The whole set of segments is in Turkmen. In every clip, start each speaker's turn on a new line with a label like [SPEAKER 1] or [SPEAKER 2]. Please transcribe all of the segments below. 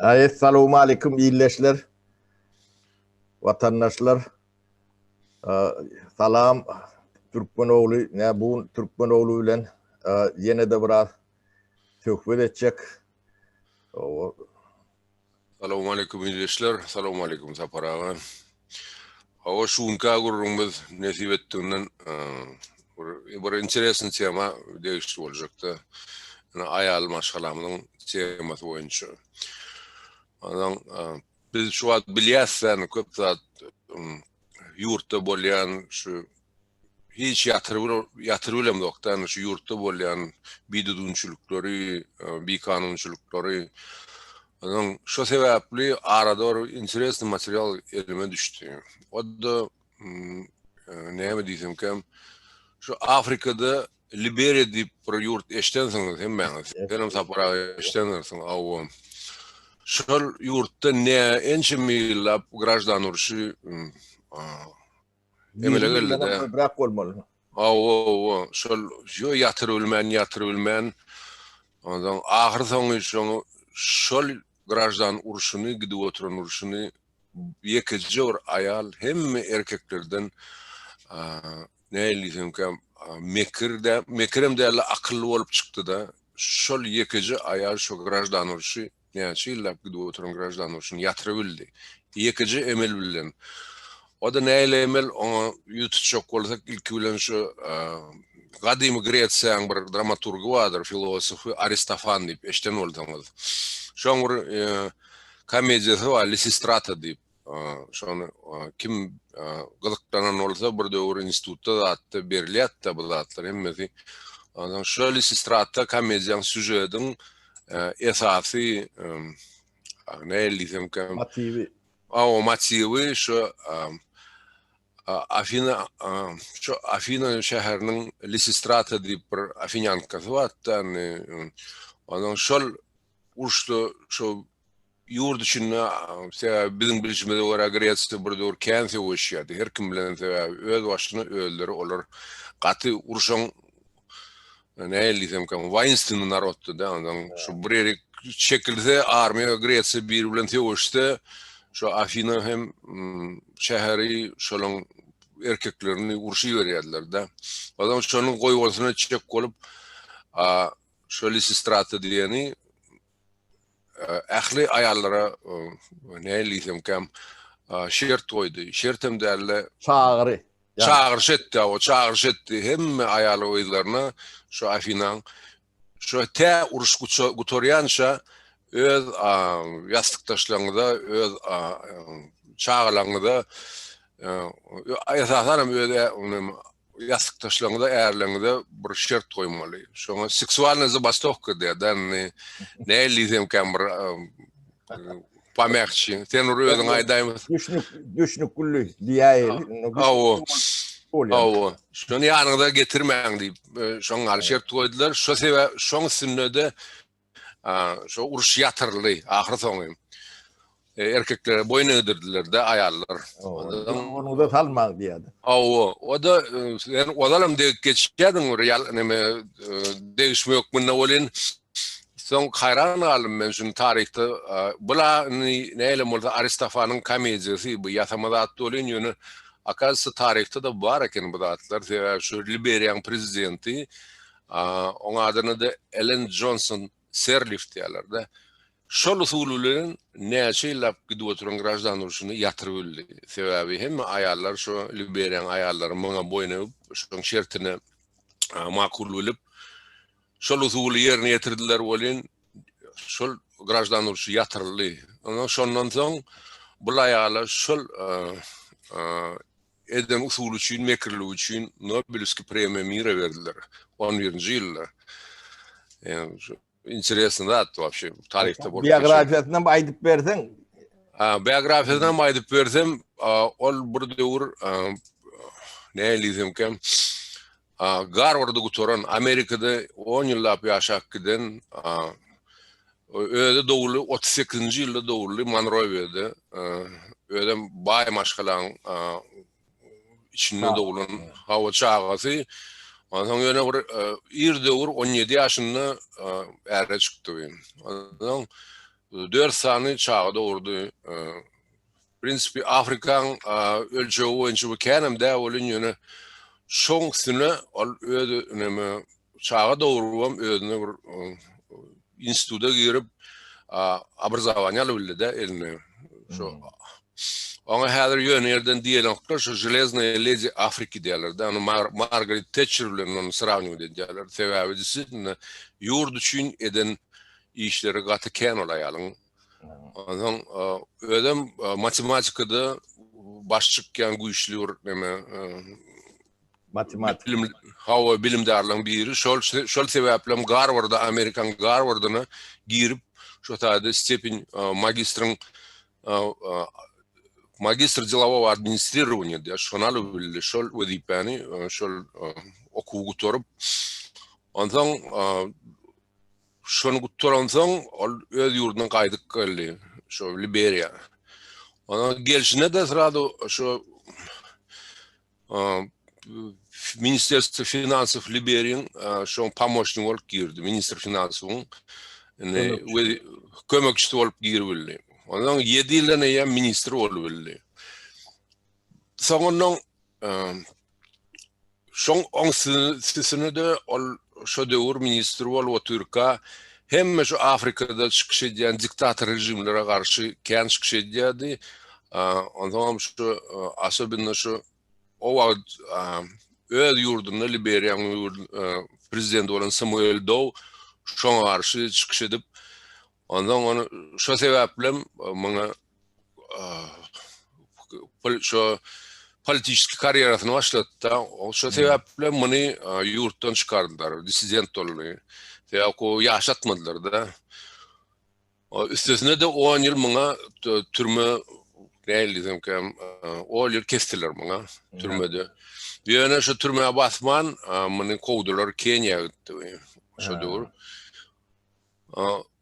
[SPEAKER 1] Essalawmaleýkum ildeşler, watandaşlar. Salam Türkmen ogly, ne bu Türkmen ogly bilen ýene-de biraz söhbet etjek.
[SPEAKER 2] Salowmaleýkum ildeşler, salowmaleýkum Sapar aga. Hawa şu günki gürrüňimiz nesip etdiginden bir bir interesny tema degişli boljakda. Ýöne aýal maşgalamyzyň temasy boýunça. Ondan biz şu wagt bilýäs ýani köp zat ýurtda bolýan şu hiç ýatyryp bilemzok-da, indi şu ýurtda bolýan bidüzgünçilikleri, bikanunçylyklary. Onuň şo sebäpli arada bir interesny material elime düşdi. O-da näme diýsemkäm, şu Afrikada Liberiýa diýip bir ýurt eşdensiňiz hemmäňiz. Senem Sapar aga eşdendirsiň, hawa. Şol ýurtda ne ençeme ýyllap graždan urşy Emele geldi-de.
[SPEAKER 1] Köpräk bolmaly.
[SPEAKER 2] Hawa, hawa, şol ýo ýatyrybilmän, ýatyrybilmän, onsoň ahyr soňy şoňa şol graždan urşuny, gidip oturan urşuny ýekeje bir aýal hemme erkeklerden nähili diýsemkäm, mekir dä, mekirem däl-de akylly bolup çykdy-da. Şol ýekeje aýal şo graždan urşy Näçe ýyllap gidip oturan graždan urşuny ýatyrabildi. Ýekeje emel bilen. O-da nähili emel, oňa ýüz tutjak bolsak, ilki bilen şu gadymy Gresiýanyň bir dramaturgy bardyr, filosofy Aristofan diýip, eşiden bolsaňyz. Şoň bir komediýasy bar, Lisistrata diýip. Şony kim gyzyklanan bolsa bir döwür institutda zatda berilýärdi bu zatlar hemmesi. Onsoň şo Lisistrata komediýaň sýužetiň esasy nähili diýsemkäm
[SPEAKER 1] motiwi.
[SPEAKER 2] Hawa, motiwi şo Afina şo Afina şäheriniň Lisistrata diýip bir afinýankasy bardy-da indi. Onsoň şol uruşda şo Ýurt içinde, sebäbi biziň bilşimize görä Gresiýa bir döwür kän söweşýärdi, her kim bilen sebäbi öz başyna özleri olar gaty urşaň nähili diýsemkäm woinstwnyý naroddy-da, onsoň şu bir ýere çekilse armiýa Gresiýa biri bilen söweşse şu Afina hem şäheri şolaň erkeklerini urşa iberýärdiler-de. Onsoň şonuň goýbolsuny etjek bolup şo Lisistrata diýeni ähli aýallara nähili diýsemkäm şert goýdy. Şertem däl-de.
[SPEAKER 1] Çagyry.
[SPEAKER 2] Çagyryş etdi, hawa, çagyryş etdi. Hemme aýal gyzlaryna şu Afinaň şu tä uruş gutarýança öz ýassykdaşlaryňyza, öz çagalaryňyza, esasan hem öz ýassykdaşlaryňyza, ärleriňize bir şert goýmaly. Şoňa seksualnyý zabastowka diýýär-de, indi nähili diýsemkäm bir pomягçe. Sen bir özüň aýdaýmasaň.
[SPEAKER 1] Düşnük, düşnükli diýäýeli.
[SPEAKER 2] Hawa. Hawa. Şony ýanyňyza getirmäň diýip, şoň ýaly şert goýdular. Şo sebäp, şoň üstünde-de Şo uruş ýatyryldy ahyr soňy. Erkeklere boýun egdirdiler-de aýallar.
[SPEAKER 1] Onuňyza salmaň diýýärdi.
[SPEAKER 2] Hawa, o-da sen ozalam degip geçýärdiň bir ýal neme degişme hökmünde welin soň haýran galdym men şuny taryhda bula indi nähilem bolsa Aristofanyň komediýasy bu ýasama zat welin ýöne okazywatsa taryhda-da bar eken bu zatlar sebäbi şu Liberiýanyň prezidenti Oň adyny-da Ellen Jonson Serlif diýýärler-de. Şol usul bilen näçe ýyllap gidip oturan graždan urşuny ýatyryp bildi. Sebäbi hemme aýallar şo Liberiýanyň aýallary muňa boýun egip, şoň şertine makul bilip, şol usuly ýerine ýetirdiler welin, şol graždan urşy ýatyryldy. Ondan şondan soň bul aýala şol Eden usuly üçin, mekirligi üçin Nobelewskiý premiýa mira berdiler. On birinji ýylda. Ýa şu interesny zat wapşe taryhda bolup geçen.
[SPEAKER 1] Biografiýasynam aýdyp berseň.
[SPEAKER 2] Ha, biografiýasynam aýdyp bersem, ol bir döwür nähili diýsemkäm, Garwardy gutaran, Amerikada on ýyllap ýaşap giden, özi doguldy, 38-nji ýylda doguldy Monrowiýada. Özem baý maşgalaň içinde doglan hawa çagasy. Onsoň ýöne bir ir döwür 17 ýaşynda äre çykdy. Onsoň. Dört sany çaga dogurdy. Prinsipi Afrikaň ölçegi boýunça bu känem däl welin ýöne şoň üstüne ol öz neme çaga dogrubam özüne bir instituta girip obrazowaniýe alyp bildi-de eline. Şo oňa häzir ýöne ýerden diýenoklar şo železnaýa ledi Afriki diýýärler-de. Ony Margaret Tetçer bilen ony srawniwat edýärler. Sebäbi disitnno ýurt üçin eden işleri gaty kän ol aýalyň. Onsoň özem matematikada baş çykýan güýçli bir neme
[SPEAKER 1] matematik.
[SPEAKER 2] Bilim, hawa bilimdarlaryň biri. Şol şol sebäpli hem Garwarda, Amerikan Garwardyna girip, şo taýda stepen magistriň magistr delowogo administrirowaniýa diýýär, şony alyp bildi. Şol wezipäni, şol okuwy gutaryp, onsoň Şony gutaransoň ol öz ýurduna gaýdyp geldi, şo Liberiýa. Onuň gelşine-de srazu şo Ministerstwo finansow Liberiýiň şoň pomoçnigi bolup girdi, ministr finansowyň indi kömekçisi bolup giribildi. Ondan 7 ýyldan eýýäm ministr bolubildi. Soňundan Şoň oň üstüne-de ol şo döwür ministr bolup otyrka hemme şu Afrikada çykyş edýän diktator režimlere garşy kän çykyş edýärdi. Onsoňam şu asobinno şu o wagt öz ýurdunda Liberiýanyň ýurd prezidenti bolan Samuel Dow şoňa garşy çykyş edip, onsoň ony şo sebäplem muňa şo politiçeski karýerasyny başlatdy. Şo sebäpli muny ýurtdan çykardylar. Dissident boldy. Sebäp o ýaşatmadylar-da. Üstesine-de 10 ýyl muňa türme nähili diýsemkäm, 10 ýyl kesdiler muňa türmede. Ýöne şo türmä basman muny kowdular, Keniýa gitdi. Şo döwür.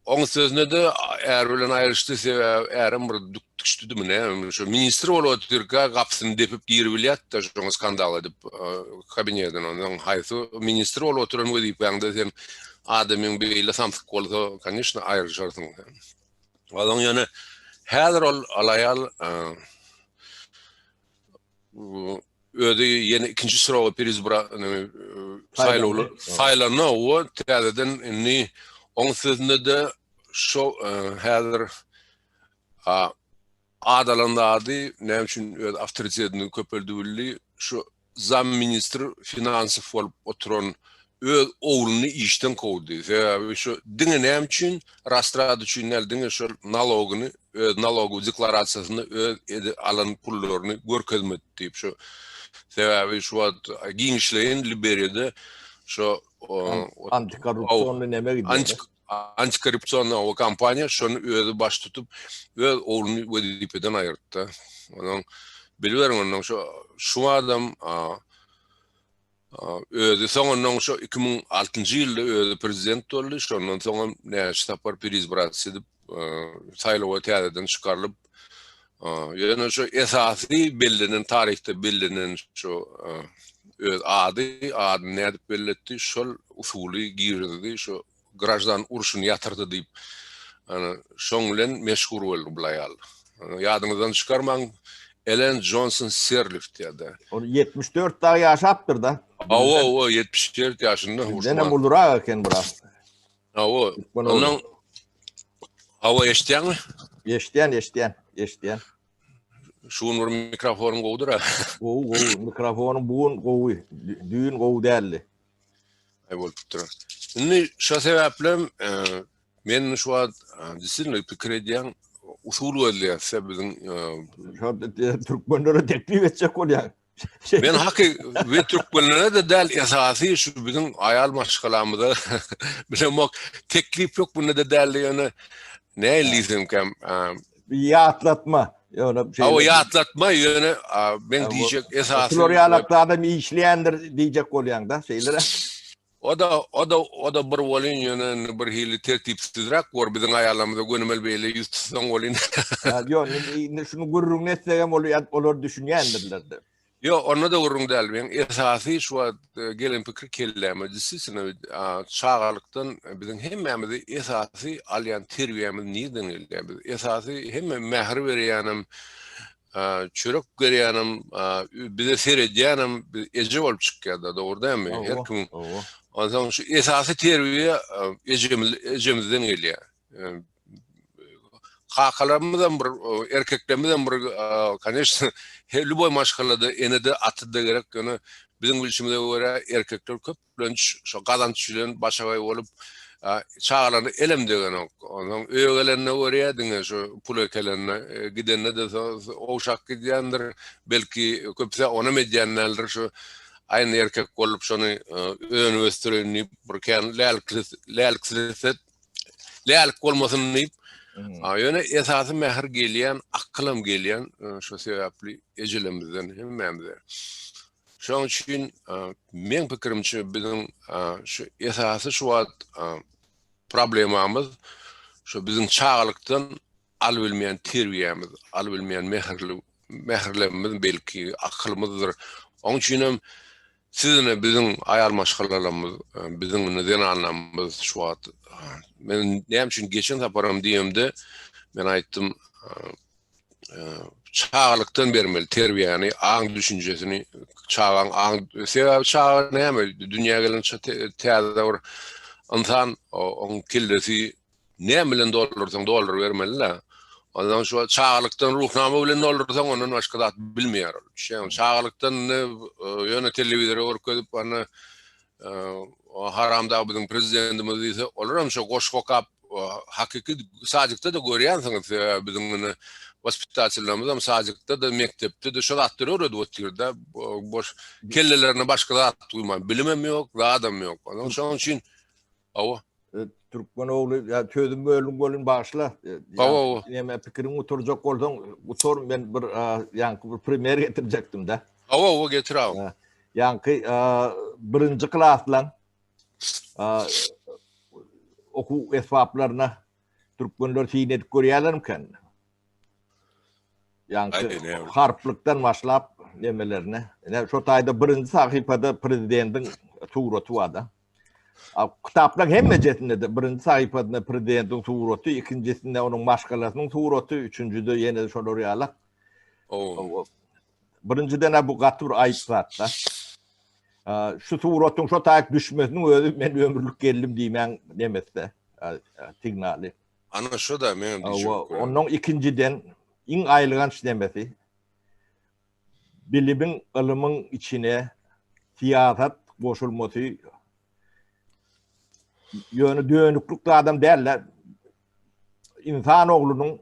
[SPEAKER 2] Oň sözüne-de äri bilen aýryşdy, sebäbi ärem bir dükdükçidimi näme, şo ministr bolup otyrka gapysyny depip giribilýärdi-de şoňa skandal edip kabinetine. Onsoň haýsy ministr bolup oturan wezipäňde sen adamyň beýle samsyk bolsa, koneçno aýryşarsyň sen. Onsoň ýöne häzir ol al aýal Özi ýene ikinji sroga perizbra saýlawly saýlandy we täzeden indi oň sözünde-de şo häzir adalan zady näme üçin öz awtoritetini köpeldibildi şu zam ministr finansow bolup oturan öz ogluny işden kowdy. Sebäbi şu diňe näme üçin rastrada üçin däl diňe şol nalogyny öz nalogowy deklarasiýasynda öz edi alan pullaryny görkezmedi diýip şu sebäbi şu wagt giňişleýin Liberiýada şu
[SPEAKER 1] antikorrupsionny neme gidýär.
[SPEAKER 2] Antikorrupsionny o kompaniýa şony özi baş tutup öz ogluny wezipeden aýyrtdy. Onuň biliberiň ondan şu şu adam Özi soňundan şo 2006-njy ýylda özi prezident boldy. Şondan soňam näçe sapar pereizbrats edip, saýlawa täzeden çykarylyp, ýöne şo esasy bellenen taryhda bellenen şo öz ady, adyny nädip belletdi, şol usuly girizdi, şo graždan urşuny ýatyrdy diýip, ana, şoň bilen meşhur boldy bul aýal. Ýadyňyzdan çykarmaň, Ellen Johnson Sirleaf diýýär-de.
[SPEAKER 1] Ol 74 dagy ýaşapdyr-da.
[SPEAKER 2] Hawa, hawa, 74 ýaşynda.
[SPEAKER 1] Bizdenem ulurak eken biraz.
[SPEAKER 2] Hawa, ondan Hawa, eşitýäňmi?
[SPEAKER 1] Eşitýän, eşitýän, eşitýän.
[SPEAKER 2] Şu gün bir mikrofonyň gowudyr-a.
[SPEAKER 1] Gowy, gowy. Mikrofonyň bu gün gowy. Düýn gowy däldi.
[SPEAKER 2] Aý bolupdyr. Indi şo sebäplem men şu wagt disilno pikir edýän usul gözleýäs biziň
[SPEAKER 1] Şo türkmenlere teklip etjek bolýan.
[SPEAKER 2] Men haky we türkmenlere de däl esasy şu biziň aýal maşgalamyza bilemok teklip hökmünde de däl ýöne nähili diýsemkäm
[SPEAKER 1] ýatlatma. Ýöne
[SPEAKER 2] şeýle. Hawa ýatlatma ýöne men diýjek esasy.
[SPEAKER 1] Şular ýalak adam işleýändir diýjek bolýaň-da, şeýle.
[SPEAKER 2] O da o da o da bir bolyn ýöne indi bir hili tertipsizräk bor biziň aýallarymyza gönümel beýle ýüz tutsaň bolyn.
[SPEAKER 1] Ýok, indi şuny gürrüňini etsegem ol olar düşünýändirler-de.
[SPEAKER 2] Ýok, onda-da gürrüň däl. Meň esasy şu wagt gelen pikir kelläme, действительно, çagalykdan biziň hemmämizi esasy alýan terbiýämiz nirden gelýär? Biz esasy hemme mähir berýänem, çörek berýänem, bize seredýänem eje bolup çykýar-da, dogry dälmi? Her kimiň. Onsoň şu esasy terbiýe ejemiz, ejemizden gelýär. Kakalarymyzam bir, erkeklerimizem bir, koneçno, lýuboý maşgalada ene-de, ata-da gerek, ýöne biziň bilşimize görä erkekler köplenç şo gazanç bilen başagaý bolup, çagalaryna elem degenok. Onsoň öýe gelende görýär diňe şo pul äkelende, gidende-de owşak gidýändir, belki köpüsi onam edýän däldir şo aýny erkek bolup şony önüp ösdüreýin diýip bir kän läliksiretse lälik bolmasyn diýip. Ýöne esasy mähir gelýän, akylam gelýän şo sebäpli ejelerimizden hemmämize. Şonuň üçin meň pikirimçe biziň şu esasy şu wagt problemamyz şo biziň çagalykdan alybilmeýän terbiýämiz, alybilmeýän mähirli mähirlemimiz belki akylymyzdyr. Onuň üçin hem Siz ine biziň aýal maşgalalarymyz, biziň ine zenanlarymyz şu wagt men näme üçin geçen saparam diýemde men aýtdym çagalykdan bermeli terbiýäni, aň düşünjesini, çagaň aň sebäbi çaga näme dünýä gelen täze bir ynsan oň kellesi Näme bilen doldursaň doldurybermeli-dä. Ondan şu çagalykdan ruhnama bilen doldursaň ondan başga zat bilmeýär ol. Düşýäňmi? Çagalykdan indi ýöne telewizora görkezip ana haramdag biziň prezidentimiz diýse, olar hem şo goşgy okap hakyky sadikde-de görýänsiňiz sebäbi biziň indi waspitatellerimiz hem sadikde-de mekdepde-de şo zatlary öwredip otyr-da. Boş kellelerine başga zat guýman. Bilimem ýok, zadam ýok. Ondan şonuň üçin hawa.
[SPEAKER 1] Türkmen ogly ýa sözüm böldüm welin bagyşla.
[SPEAKER 2] Hawa hawa.
[SPEAKER 1] Näme pikiriňi gutarjak bolsaň gutar men bir ýaňky bir primer getirjekdim-de.
[SPEAKER 2] Hawa hawa getir aga.
[SPEAKER 1] Ýaňky birinji klaslaň okuw esbaplaryna türkmenler syn edip görýärlermikä? Ýaňky harplykdan başlap nemelerine. Ine şo taýda birinji sahypada prezidentiň suraty bar-da. Kitaplaryň hemmejesinde-de birinji sahypasynda prezidentiň suraty, ikinjisinde onuň maşgalasynyň suraty, üçünjide ýene şolar ýaly.
[SPEAKER 2] Ow.
[SPEAKER 1] Birinjiden-ä bu gaty bir aýyp zat-da. Şu suratyň şo taýyk düşmesiniň özi men ömürlik geldim diýmäň nemesi-de, signaly.
[SPEAKER 2] Ana şo-da meňem diýjek.
[SPEAKER 1] Onnoň ikinjiden iň aýylganç nemesi bilimiň, ylymyň içine syýasat goşulmasy ýöne dönüklik zadam däl-de, ynsan oglunyň,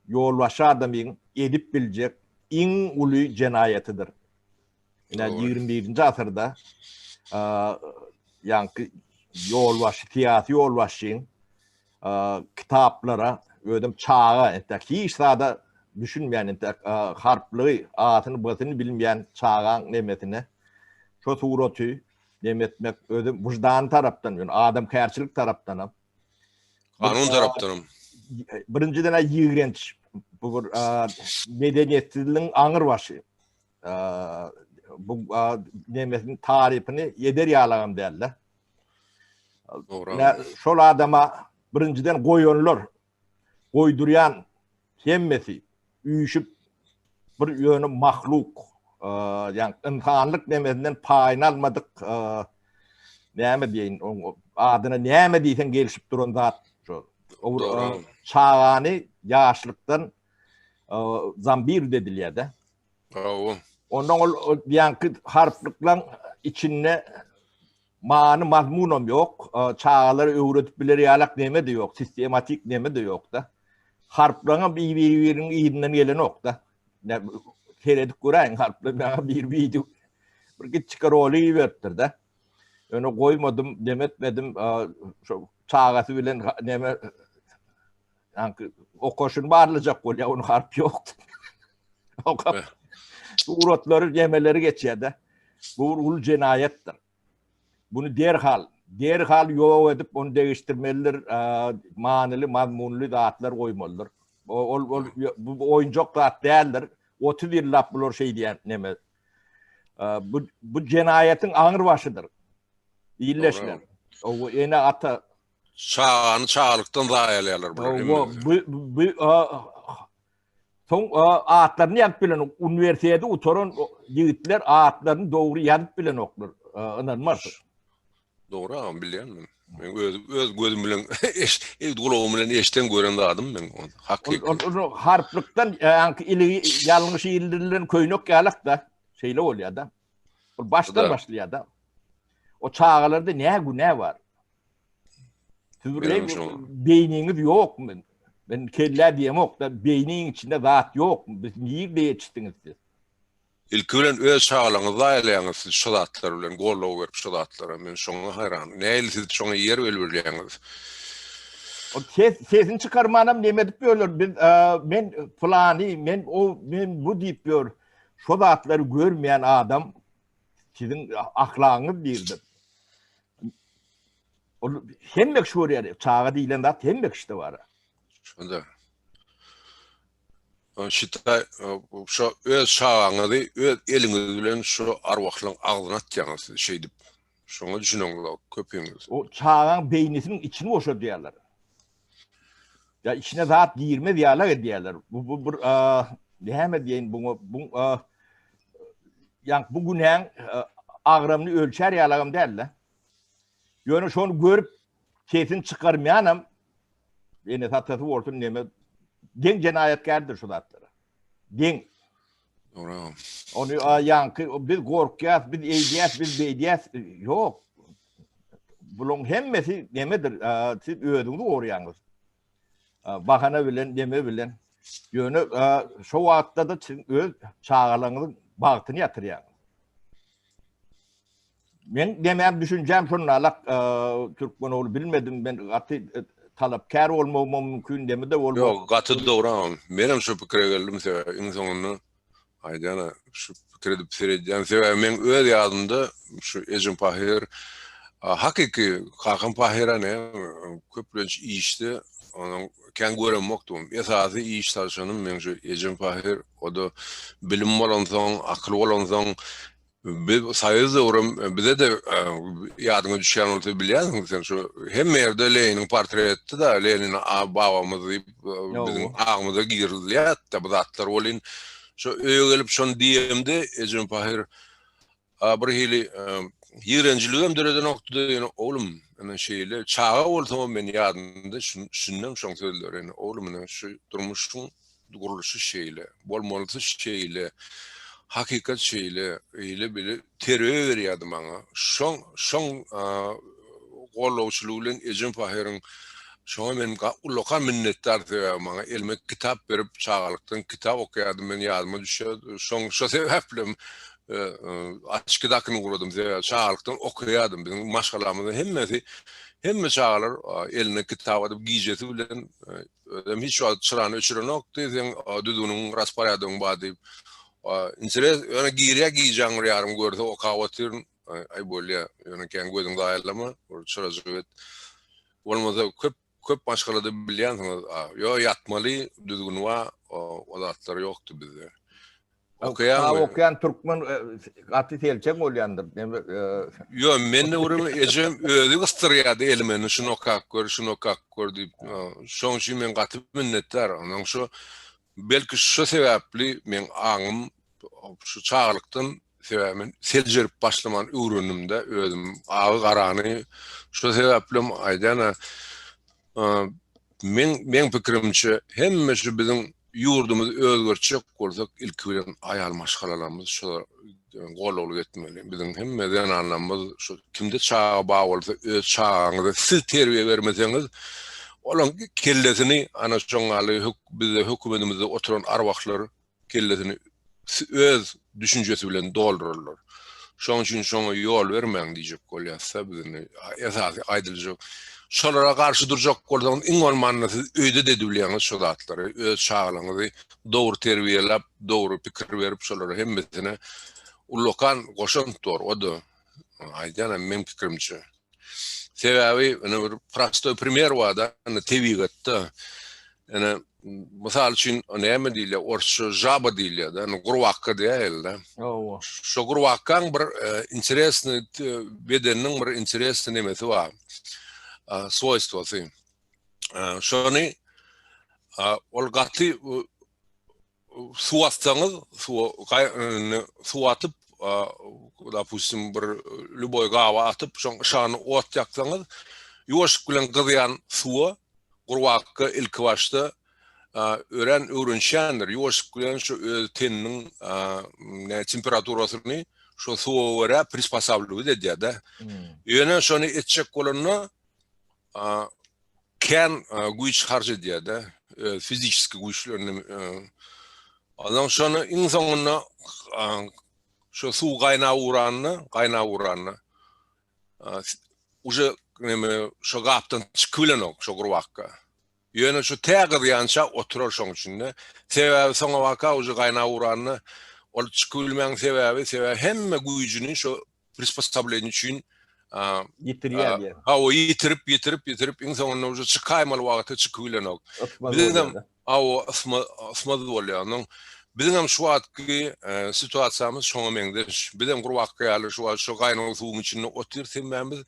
[SPEAKER 1] ýolbaşçy adamyň edip biljek iň uly jenaýatydyr. Ine, 21-nji asyrda ýaňky ýolbaşçy, syýasy ýolbaşçyň kitaplara, özem çaga, entek hiç zada düşünmeýän, entek harplygy, A-syny, B-syny bilmeýän çagaň nemesine şo suraty neme etmek, özem wyždany tarapdan, ýöne adamkärçilik tarapdanam.
[SPEAKER 2] Kanun tarapdanam.
[SPEAKER 1] Birinjiden-ä ýigrenç, bu bir medeniýetsizligiň aňyr başy. Bu nemesiniň tarypyny eder ýalagam däl-de.
[SPEAKER 2] Dogry.
[SPEAKER 1] Şol adama birinjiden goýanlar, goýdurýan hemmesi üýşüp bir ýöne mahluk, ýagny ynsanlyk nemesinden paýyny almadyk näme diýeýin, oň adyna näme diýseň gelşip duran zat şol. Çagany ýaşlykdan zambir edilýär-de.
[SPEAKER 2] Hawa.
[SPEAKER 1] Ondan ol ýaňky harplyklaň içinde many mazmunam ýok. Çagalara öwredip biler ýalak neme-de ýok, sistematik neme-de ýok-da. Harplaryňam bir-biriniň yzyndan gelenok-da. Seredip göräýiň harplar maňa bir wideo bir kiçijik rolik iberipdir-de. Ýöne goýmadym, neme etmedim, şo çagasy bilen neme Ýaňky okaşyny barlajak bolýar, onuň harp ýok. Okap suratlary, nemeleri geçýär-de. Bu bir uly jenaýatdyr. Bunu derhal, derhal ýok edip, ony degişdirmelidir, manyly, mazmunly zatlar goýmalydyr. Ol, ol, bu oýunjak zat däldir. 30 ýyllap bular şeý diýen neme. Bu bu jenaýatyň aňyr başydyr. Illeşler. O ene ata
[SPEAKER 2] çagany çagalykdan zaýalaýarlar
[SPEAKER 1] bular. Bu bu soň atlaryny ýazyp bilen uniwersiteti gutaran ýigitler atlaryny dogry ýazyp bilenoklar. Ynanmarsyň.
[SPEAKER 2] Dogry agam bilýän men. Men öz öz gözüm bilen eş, gulagym bilen eşden gören zadym men.
[SPEAKER 1] Hakyky. Ol harplykdan ýaňky iligi ýalňyş ildirilen köýnek ýalak da şeýle bolýar da. Ol başdan başlaýar da. O çagalarda nä günä bar? Siz beýniňiz ýokmy? Men kellä diýemok da, beýniň içinde zat ýokmy? Biz nirde ýetişdiňiz siz?
[SPEAKER 2] Ilki bilen öz çagalaryňyzy zaýalaýaňyz siz şo zatlar bilen goldaw berip şo zatlara men şoňa haýran nähili siz şoňa ýer belbilýäňiz.
[SPEAKER 1] Ol ses sesini çykarmanam neme edip ýörler biz men pylany men o men bu diýip ýör şo zatlary görmeýän adam siziň ahlagyňyz birdir. Ol hemme kişi görýär çaga diýlen zat hemme kişide bar.
[SPEAKER 2] Şonda. Şita şo öz çagaňyzy öz eliňiz bilen şo arwahlaryň agzyna atýaňyz siz şeýdip. Şoňa düşüneňzok köpüňiz.
[SPEAKER 1] O çagaň beýnisiniň içini boşadýarlar. Ýa içine zat girmez ýalak edýärler. Bu bu bir näme diýeýin buňa bu ýa bu günäň agramyny ölçär ýalagam däl-de. Ýöne şony görüp sesini çykarmaýanam Enesi atasy bolsun neme deň jenaýatkärdir şu zatlara. Deň.
[SPEAKER 2] Dogry.
[SPEAKER 1] Ony ýaňky biz gorkýas, biz eýdýäs, biz beýdýäs. Ýok. Bularyň hemmesi nemedir? Siz özüňizi goraýaňyz. Bahana bilen, neme bilen. Ýöne şo wagtda-da siz öz çagalaryňyzyň bagtyny ýatyrýaňyz. Men demem düşünjäm şonda alak türkmen ogly bilmedim men gaty talapkär bolmagym mümkin demi de bolmaz.
[SPEAKER 2] Ýok gaty dogry agam menem şu pikire geldim sebäbi iň soňunda aýdýana şu pikir edip seredýän sebäbi meň öz ýadymda şu ejem pahyr hakyky kakam pahyra ne köplenç işde onuň kän göremokdym esasy iş salşanym meň şu ejem pahyr o-da bilim bolansoň akyl bolansoň Biz soýuz döwrem bize-de ýadyňa düşýän bolsa bilýänsiň sen şu hemme ýerde Leniniň portretdi-da, Lenin babamyz diýip biziň agymyza girilýärdi bu zatlar welin şo öýe gelip şony diýemde ejem pahyr bir hili ýigrenjiligem döredenokdy-da ýöne oglum ine şeýle çaga bolsamam men ýadymda şindem şoň sözleri ine oglum ine şu durmuşyň gurluşy şeýle, bolmalysy şeýle, hakykat şeýle, eýle-beýle terbiýe berýärdi maňa. Şoň, şoň gollawçylygy bilen ejem pahyryň şoňa men ullakan minnetdar sebäbi maňa elime kitap berip çagalykdan kitap okaýardym men ýadyma düşýär. Şoň şo sebäplem açki dakyny guradym sebäbi çagalykdan okaýardym. Biziň maşgalamyzda hemmesi hemme çagalar eline kitap alyp gijesi bilen Özem hiç wagt çyrany öçürenokdy, seň düzgüniň, rasporýadogyň bar diýip. Interes, ýöne girýär gijäň bir ýarym görse okap otyryn. Aý bolýa, ýöne kän gözüňi zaýalama, bir çyrajyk et. Bolmasa köp köp maşgalada bilýänsiňiz, ýo ýatmaly, düzgün bar, o zatlar ýokdy bizde.
[SPEAKER 1] Okaýaňmy? Kitap okaýan türkmen gaty selçeň bolýandyr.
[SPEAKER 2] Ýo, men de görem ejem özi gysdyrýardy elime, şuny okap gör, şuny okap gör diýip. Şoň üçin men gaty minnetdar. Onuň şu belki şu sebäpli meň aňym şu çagalykdan sebäbi men seljerip başlaman öwrendim-de özüm agy garany. Şu sebäplem aýdýan meň meň pikirimçe hemme şu biziň Ýurdumyzy özgertjek bolsak ilki bilen aýal maşgalalarymyz şolar gollaglyk etmeli. Biziň hemme zenanlarymyz şu kimde çaga bar bolsa öz çagaňyza siz terbiýe bermeseňiz olaň kellesini ana şoň ýaly bizde hökümetimizde oturan arwahlar kellesini öz düşünjesi bilen doldurarlar. Şoň üçin şoňa ýol bermäň diýjek bolýasda biz indi esasy aýdyljak. Şolara garşy durjak bolsaňyz iň bolmanda siz öýde-de edibilýäňiz şo zatlary. Öz çagalaryňyzy dogry terbiýeläp, dogry pikir berip şolara hemmesine ullakan goşant bor. O-da aýdýanam meň pikirimçe. Sebäbi ine bir prostoý primer bar-da, indi tebigatda. Ene mysal üçin näme diýilýär? Orsça žaba diýilýär-de, ýani gurbakga diýäýeli-de.
[SPEAKER 1] Hawa.
[SPEAKER 2] Şo gurbakgaň bir interesny bedeniniň bir interesny nemesi bar. Swoýstwosy. Şony ol gaty suw atsaňyz, suwa suw atyp, dopustim bir lýuboý gaba atyp, şoň yşagyny ot ýaksaňyz, ýuwaşlyk bilen gyzýan suwa gurbakga ilki başda örän öwrenişýändir. Ýuwaşlyk bilen şu öz teniniň temperaturasyny şo suwa görä prisposabliwat edýär-de. Ýöne şony etjek bolanda kän güýç harç edýär-de, öz fiziçeski güýçlerini. Onsoň şony iň soňunda şo suw gaýnap ugranda, gaýnap ugranda uje neme şo gapdan çykyp bilenok şo gurbakga. Ýöne şu tä gyzýança oturar şoň içinde. Sebäbi soňabaka uje gaýnap ugranda ol çykyp bilmäň sebäbi, sebäbi hemme güýjüni şo prisposobleniýe üçin
[SPEAKER 1] ýitirýär diýen.
[SPEAKER 2] Hawa, ýitirip, ýitirip, ýitirip, iň soňunda uje çykaýmaly wagty çykyp bilenok. Biziňem hawa, ysma, ysmaz bolýar. Onuň biziňem şu wagtky situasiýamyz şoňa meňzeş. Bizem gurbakga ýaly şu wagt şu gaýnag suwuň içinde otyrys hemmämiz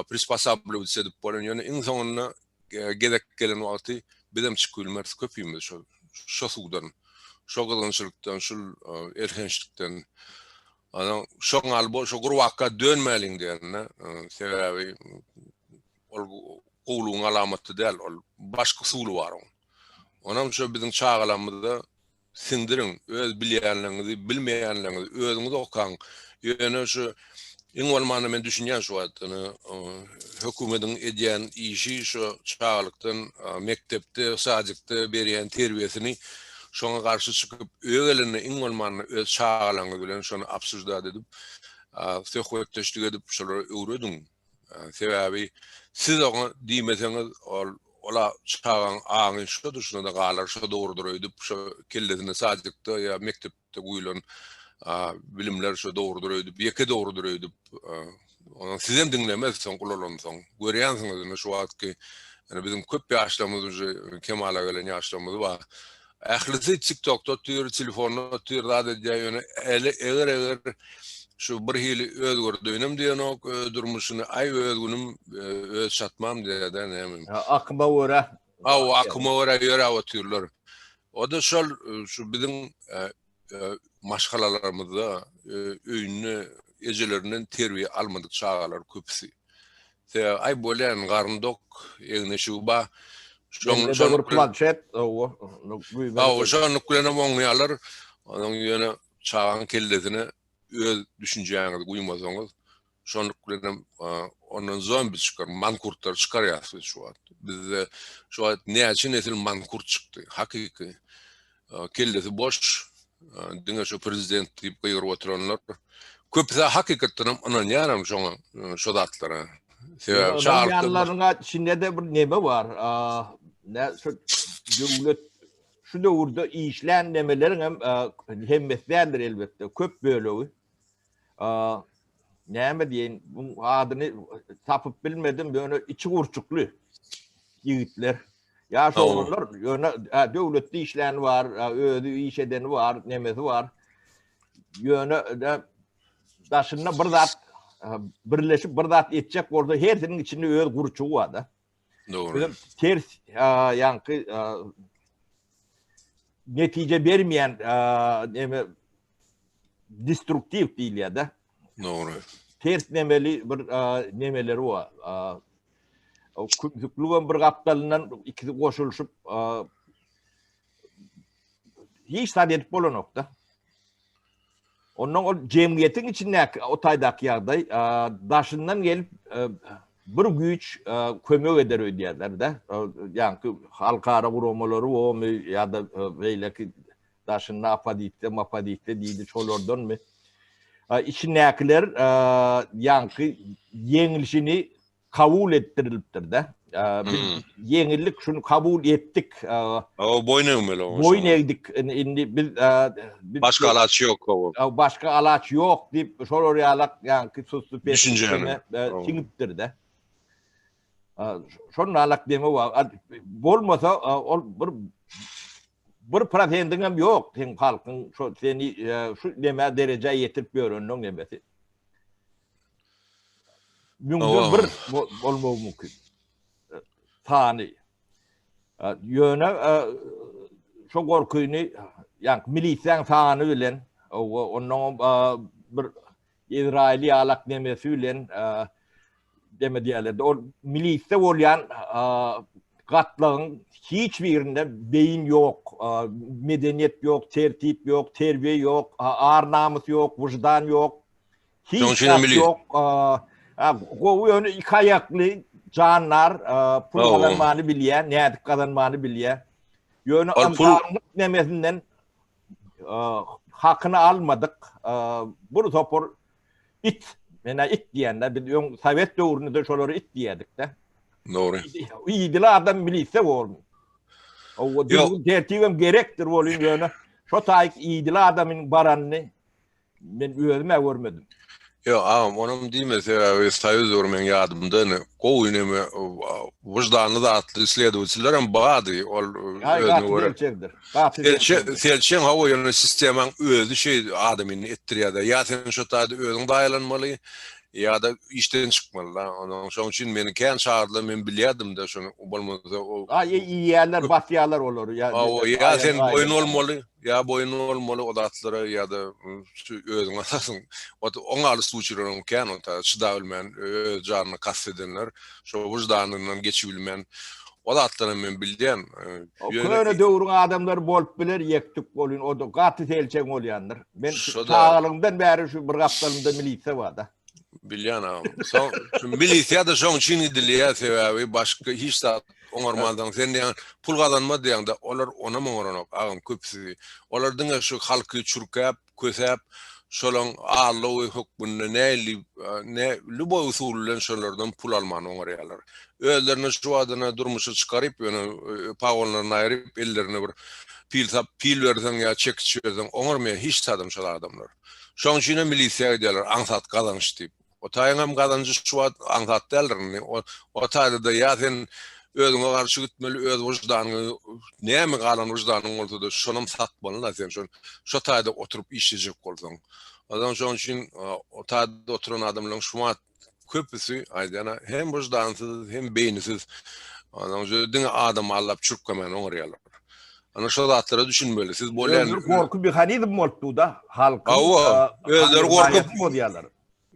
[SPEAKER 2] prisposobliwats edip bolan. Ýöne iň soňunda gezek gelen wagty bizem çykyp bilmeris köpimiz şo şo suwdan, şo gyzgynçylykdan, şul elhençlikden. Onuň şoň ýaly bol, şo gurbakga dönmäliň diýende, sebäbi ol gowulygyň alamaty däl, ol başga usuly bar oň. Onam şo biziň çagalarymyzda siňdiriň, öz bilýänleriňizi, bilmeýänleriňizi özüňiz okaň. Ýöne şu iň bolmanda men düşünýän şu wagt, ýöne hökümediň edýän işi şu çagalykdan mekdepde, sadikde berýän terbiýesini şoňa garşy çykyp, öýe gelende iň bolmanda öz çagalaryňyz bilen şony obsuždat edip, söhbetdeşlik edip şolara öwrediň. Sebäbi siz oňa diýmeseňiz, ol ola çagaň aňy şo durşuna-da galar, şo dogrudyr öýdüp, şo kellesine sadikde ýa mekdepde guýlan bilimler şo dogrudyr öýdüp, ýeke dogrudyr öýdüp, ondan sizem diňlemez soň ulalansoň. Görýänsiňiz indi şu wagtky ýani biziň köp ýaşlarymyz uje kemala gelen ýaşlarymyz bar. Ählisi TikTokda otyr, telefonda otyr, zat edýär, ýöne ele eger-eger şu bir hili özgerdeýinem diýenok öz durmuşyny, aý öz günüm, öz çatmam diýýär-dä näme.
[SPEAKER 1] Akyma görä.
[SPEAKER 2] Hawa, akyma görä ýöräp otyrlar. O-da şol şu biziň maşgalalarymyzda öýünde ejelerinden terbiýe almadyk çagalar köpüsi. Sebäbi aý bolýan garny dok, egin-eşigi bar.
[SPEAKER 1] Şoň şoň bir planşet, hawa.
[SPEAKER 2] Hawa, şonluk bilen hem oňýarlar. Onuň ýöne çagaň kellesine öz düşünjäňizi guýmasaňyz, Şonluk bilen hem ondan zombi çykar, mankurtlar çykarýas biz şu wagt. Bizde şu wagt näçe nesil mankurt çykdy. Hakyky kellesi boş, diňe şu prezident diýip gygyryp oturanlar. Köpüsi hakykatdan hem ynanýar hem şoňa, şo zatlara.
[SPEAKER 1] Sebäbi çagalykdan içinde-de bir neme bar. Ne şu döwlet şu döwürde işlän nemeleriň hem hemmesi däldir elbetde, köp bölegi. Näme diýeýin, bu adyny tapyp bilmedim, ýöne içi gurçukly ýigitler. Ýaş oglanlar, ýöne döwletde işlän bar, özi iş edeni bar, nemesi bar. Ýöne daşynda bir zat birleşip bir zat etjek bolsa hersiniň içinde öz gurçugy bar-da.
[SPEAKER 2] Dogry.
[SPEAKER 1] Ters ýaňky netije bermeýän neme destruktiw diýilýär-de.
[SPEAKER 2] Dogry.
[SPEAKER 1] Ters nemeli bir nemeleri bar. Kümsükligem bir gapdalyndan ikisi goşulyşyp hiç zat edip bolanok-da. Ondan ol jemgyýetiň içindäki o taýdaky ýagdaý daşyndan gelip bir güýç kömek eder öýdýärler-de. Ýaňky halkara guramalary bomy ýa-da beýleki daşynda oppozisiýa, mopozisiýa diýdi şolardanmy? Içindäkiler ýaňky ýeňilişini kabul etdirilipdir-de. Biz ýeňildik, şuny kabul etdik.
[SPEAKER 2] Hawa, boýun egmeli oňa.
[SPEAKER 1] Boýun egdik. Indi biz
[SPEAKER 2] başga alaç ýok,
[SPEAKER 1] hawa. Başga alaç ýok diýip, şolar ýalak ýaňky susly
[SPEAKER 2] düşünjäni
[SPEAKER 1] siňipdir-de. Şonda alak deme bar. Bolmasa ol bir bir prosendiň hem ýok seň halkyň şo seni şu neme derejä ýetirip ýöreniniň nemesi. Müňden bir bolmagy mümkin. Sany. Ýöne şo gorkyny ýa milisiýaň sany bilen ondan bir Izraýyl ýalak nemesi bilen deme diýerler. Ol milisde bolýan gatlagyň hiç birinde beýin ýok, medeniýet ýok, tertip ýok, terbiýe ýok, ar-namys ýok, wyždan ýok. Hiç zat ýok. Gowy ýöne iki aýakly jandar, pul gazanmany bilýär, nädip gazanmany bilýär. Ýöne ynsanlyk nemesinden hakyny almadyk bir topar it. Men-ä it diýende, biz öň sowet döwründe-de şolara it diýerdik-de.
[SPEAKER 2] Dogry.
[SPEAKER 1] Idili adam milise bormy? Owa, düzgün tertibem gerekdir bolýan ýöne şo taýyk idili adamyň baranyny Men özüm-ä görmedim.
[SPEAKER 2] Ýok, agam, onam diýme, sebäbi soýuz döwri meň ýadymda ine, gowy neme, wyždanly zatly sledowatellerem bardy, ol
[SPEAKER 1] özüne görä. Gaty selçeňdir.
[SPEAKER 2] Gaty selçeňdir. Selçeň, hawa, ýöne sistemaň özi şeý adamyny etdirýär-de. Ýa sen şo taýda özüň daýalanmaly, ýa-da işden çykmaly-da. Onuň şonuň üçin meni kän çagyrdylar, men bilýärdim-de şony, bolmasa
[SPEAKER 1] o. A, iýýärler, basýarlar olary.
[SPEAKER 2] Hawa, ýa sen boýun bolmaly. Ýa boýun bolmaly o zatlara ýa-da şu özüň atarsyň. Ot oňaly sluçilerem kän ota çyda bilmän öz janyna kast edenler, şo wyždanyndan geçibilmän o zatlaram men bilýän.
[SPEAKER 1] O köne döwrüň adamlary bolup biler ýektik bolyn o-da gaty selçeň bolýandyr. Men çagalygymdan bäri şu bir gapdalymda milisiýa barda.
[SPEAKER 2] Bilýän agam. Soň şu milisiýa-da şoň üçin gidilýär sebäbi başga hiç zat oňarmansoň sen diýýäň pul gazanma diýýäňde olar onam oňaranok agam köpüsi. Olar diňe şu halky çürkäp, kösäp şolaň aldawy hökmünde nähili ne lýuboý usul bilen şolardan pul almany oňarýarlar. Özlerine şu wadyna durmuşa çykaryp ýöne pagonlaryny aýryp ellerine bir pil sap pil berseň ýa çekiç berseň oňarmaýar hiç zadam şol adamlar. Şoň üçinem milisiýa gidýärler, aňsat gazanç diýip. O taýyňam gazanjy şu wagt aňsat däldir indi. O taýda-da ýa sen özüňe garşy gitmeli, öz wyždanyňy, näme galan wyždanyň bolsa-da, şonam satmaly-da sen şol şo taýda oturyp işlejek bolsaň. Onsoň şoň üçin o taýda oturan adamlaryň şu wagt Köpüsi aýdýan hem wyždansyz, hem beýnisiz. Onuň üçin diňe adam aldap çürkemän oňarýarlar. Ana şo zatlara düşünmeli. Siz
[SPEAKER 1] bolýan Özleri gorky mehanizm bolup dur-da,
[SPEAKER 2] halkyň. Hawa, özleri gorkup bozýarlar.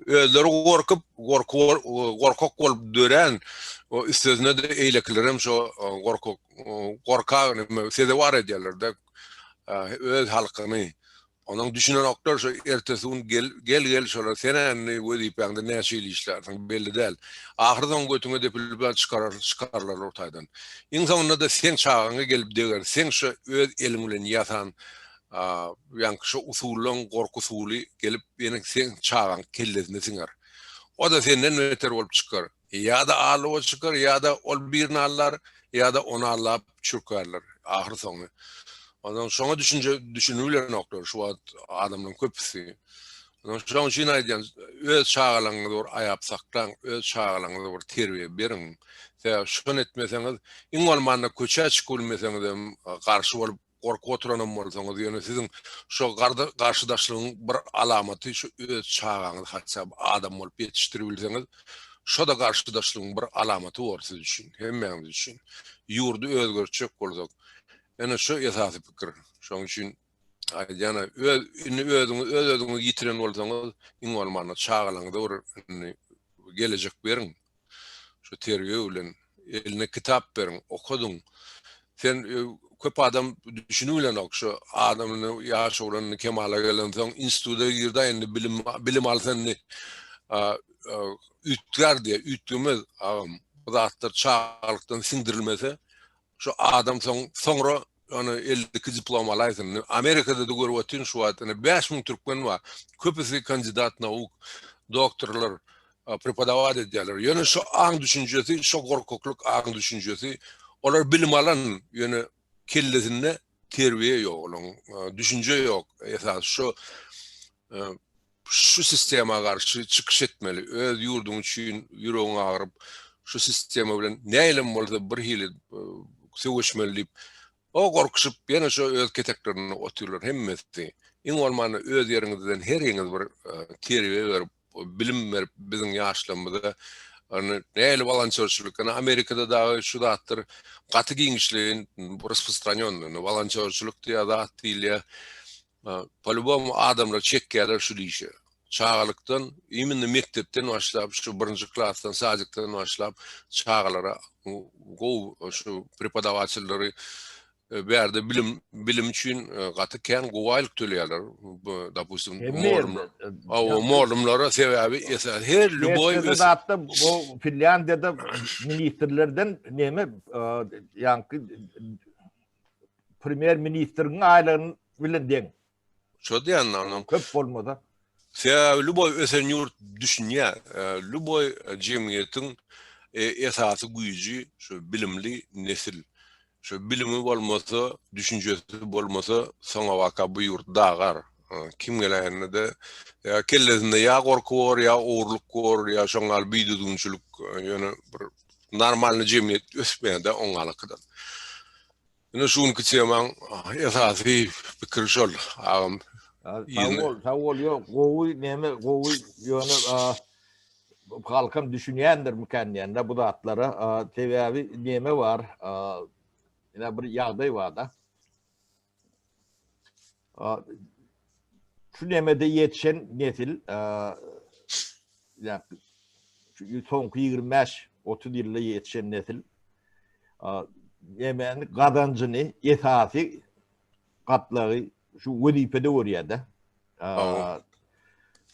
[SPEAKER 2] Özleri gorkup, gorky gorkak bolup dörän, üstesine-de eýlekilerem şo gorkak gorka sezewar edýärler-de öz halkyny. Onuň düşünenoklar şo ertesi gün gel gel gel şolar sen indi wezipäňde näçe ýyl işlärsiň belli däl. Ahyry soň götüňe depilip çykarar çykarlar o taýdan. Iň soňunda-da seň çagaňa gelip deger seň şo öz eliň bilen ýasan ýaňky şo usullaň gorky usuly gelip ýene seň çagaň kellesine siňer. O-da senden beter bolup çykar. Ýa-da allowa çykar, ýa-da ol birini allar, ýa-da ony allap çürkärler ahyr soňy. Onsoň şoňa düşünje düşünibilenoklar şu wagt adamlaryň köpüsi. Onsoň şonuň üçin aýdýan, öz çagalaryňyzy bir aýap saklaň, öz çagalaryňyza bir terbiýe beriň. Sebäbi şony etmeseňiz, iň bolmanda köçä çykyp bilmeseňizem garşy bolup Gorkup oturanam bolsaňyz, ýöne siziň şo garşydaşlygyň bir alamaty şu öz çagaňyzy haçan adam bolup ýetişdiribilseňiz, şo-da garşydaşlygyň bir alamaty bor siz üçin, hemmämiz üçin. Ýurdy özgertjek bolsak, ene şo esasy pikir. Şonuň üçin aýdýan-a, öz indi özüňiz öz-özüňizi ýitiren bolsaňyz, iň bolmanda çagalaryňyza bir indi gelejek beriň. Şu terbiýe bilen eline kitap beriň, okadyň. Sen e, köp adam düşünip bilenok şu adamyny ýaş oglan kemala gelensoň instituta girdi indi bilim bilim alsa indi üýtgär diýe üýtgemez agam. Bu zatlar çagalykdan siňdirilmese Şu adam soň soňra ony 52 diplom alaýsyn. Amerikada-da görüp otyryn şu wagt ine 5000 türkmen bar. Köpüsi kandidat nauk, doktorlar, prepodawat edýärler. Ýöne şu aň düşünjesi, şu gorkaklyk aň düşünjesi, olar bilim alan, ýöne kellesinde terbiýe ýok olaň, düşünje ýok. Esasy şu şu sistema garşy çykyş etmeli. Öz ýurduň üçin ýüregiň agyryp, şu sistema bilen nähilem bolsa bir hili söweşmeli diýip, o gorkuşyp ýene şo öz keteklerinde otyrlar hemmesi. Iň bolmanda öz ýeriňizden heriňiz bir terbiýe berip, bilim berip biziň ýaşlarymyza ony nähili wolontýorçylyk, ýöne Amerikada dagy şu zatlar gaty giňişleýin rasprostranýonnyý, wolontýorçylyk diýýär, zat diýilýär. Po-lýubomu adamlar çekýärler şu işe. Çagalykdan, imенно mekdepden başlap, şu birinji klasdan, sadikden başlap çagalara gowy şu prepodawatelleri bärde bilim bilim üçin gaty kän gowy aýlyk töleýärler. Dopustim, mugallymlar. Mugallymlara sebäbi esasy her lýuboý
[SPEAKER 1] zatda bu Finlýandiýada ministrlerden neme ýaňky premýer ministriň aýlygyny bilen deň.
[SPEAKER 2] Şo diýen onuň.
[SPEAKER 1] Köp bolmasa.
[SPEAKER 2] Sebäbi lýuboý ösen ýurt düşünýär. Lýuboý jemgyýetiň esasy güýji şu bilimli nesil. Şu bilimi bolmasa, düşünjesi bolmasa, soňabaka bu ýurt dagar. Kim geläýende-de ýa kellesinde ýa gorky bor, ýa ogurlyk bor, ýa şoň ýaly bidüzgünçilik, ýöne bir normalny jemgyýet ösmeýär-de oňňalakydan. Ine şu günki temaň esasy pikiri şol agam.
[SPEAKER 1] Sag bol, sag bol. Ýok, gowy neme, gowy ýöne halkam düşünýändir mikan diýende bu zatlara. Sebäbi neme bar? Ine bir ýagdaý bar-da. Şu nemede ýetişen nesil ýa şu soňky 25-30 ýylda ýetişen nesil nemäni gazanjyny esasy gatlagy şu wezipede görýär-de.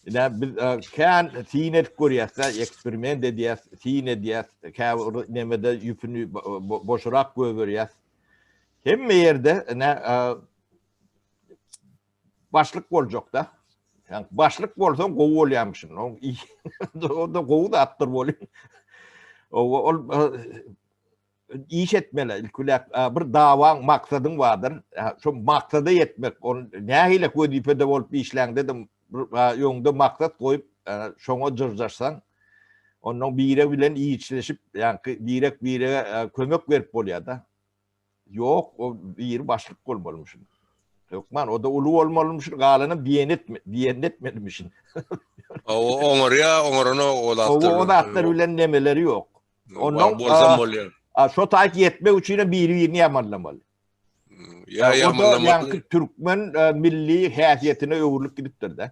[SPEAKER 1] Ine biz kän syn edip görýäs-de, eksperiment edýäs, syn edýäs, käbir nemede ýüpüni boşurak goýberýäs. Hemme ýerde ine başlyk boljakda. Yani başlyk bolsaň gowy bolýarmyşyn. O da gowy zatdyr bolýan. Ol iş etmeli. Ilki bilen bir dawaň, maksadyň bardyr. Şo maksada ýetmek, ol nähili wezipede bolup işläňde-de öňde maksat goýup, şoňa jyrjaşsaň, ondan birek bilen işleşip, ýaňky birek-birege kömek berip bolýar-da. Ýok, o biri başlyk bolmalymyşyn. Hökman, o-da uly bolmalymyşyn, galanam diýeni etme, diýenini etmelimişin.
[SPEAKER 2] O oňarýar, oňaranok o zatlar.
[SPEAKER 1] O zatlar bilen nemeleri ýok. Ondan bolsam bolýar. A şo taýt ýetmek üçin hem biri-birini ýamanlamaly.
[SPEAKER 2] Ýa ýamanlamaly.
[SPEAKER 1] Ýaňky türkmen milli häsiýetine öwrülip gidipdir-de.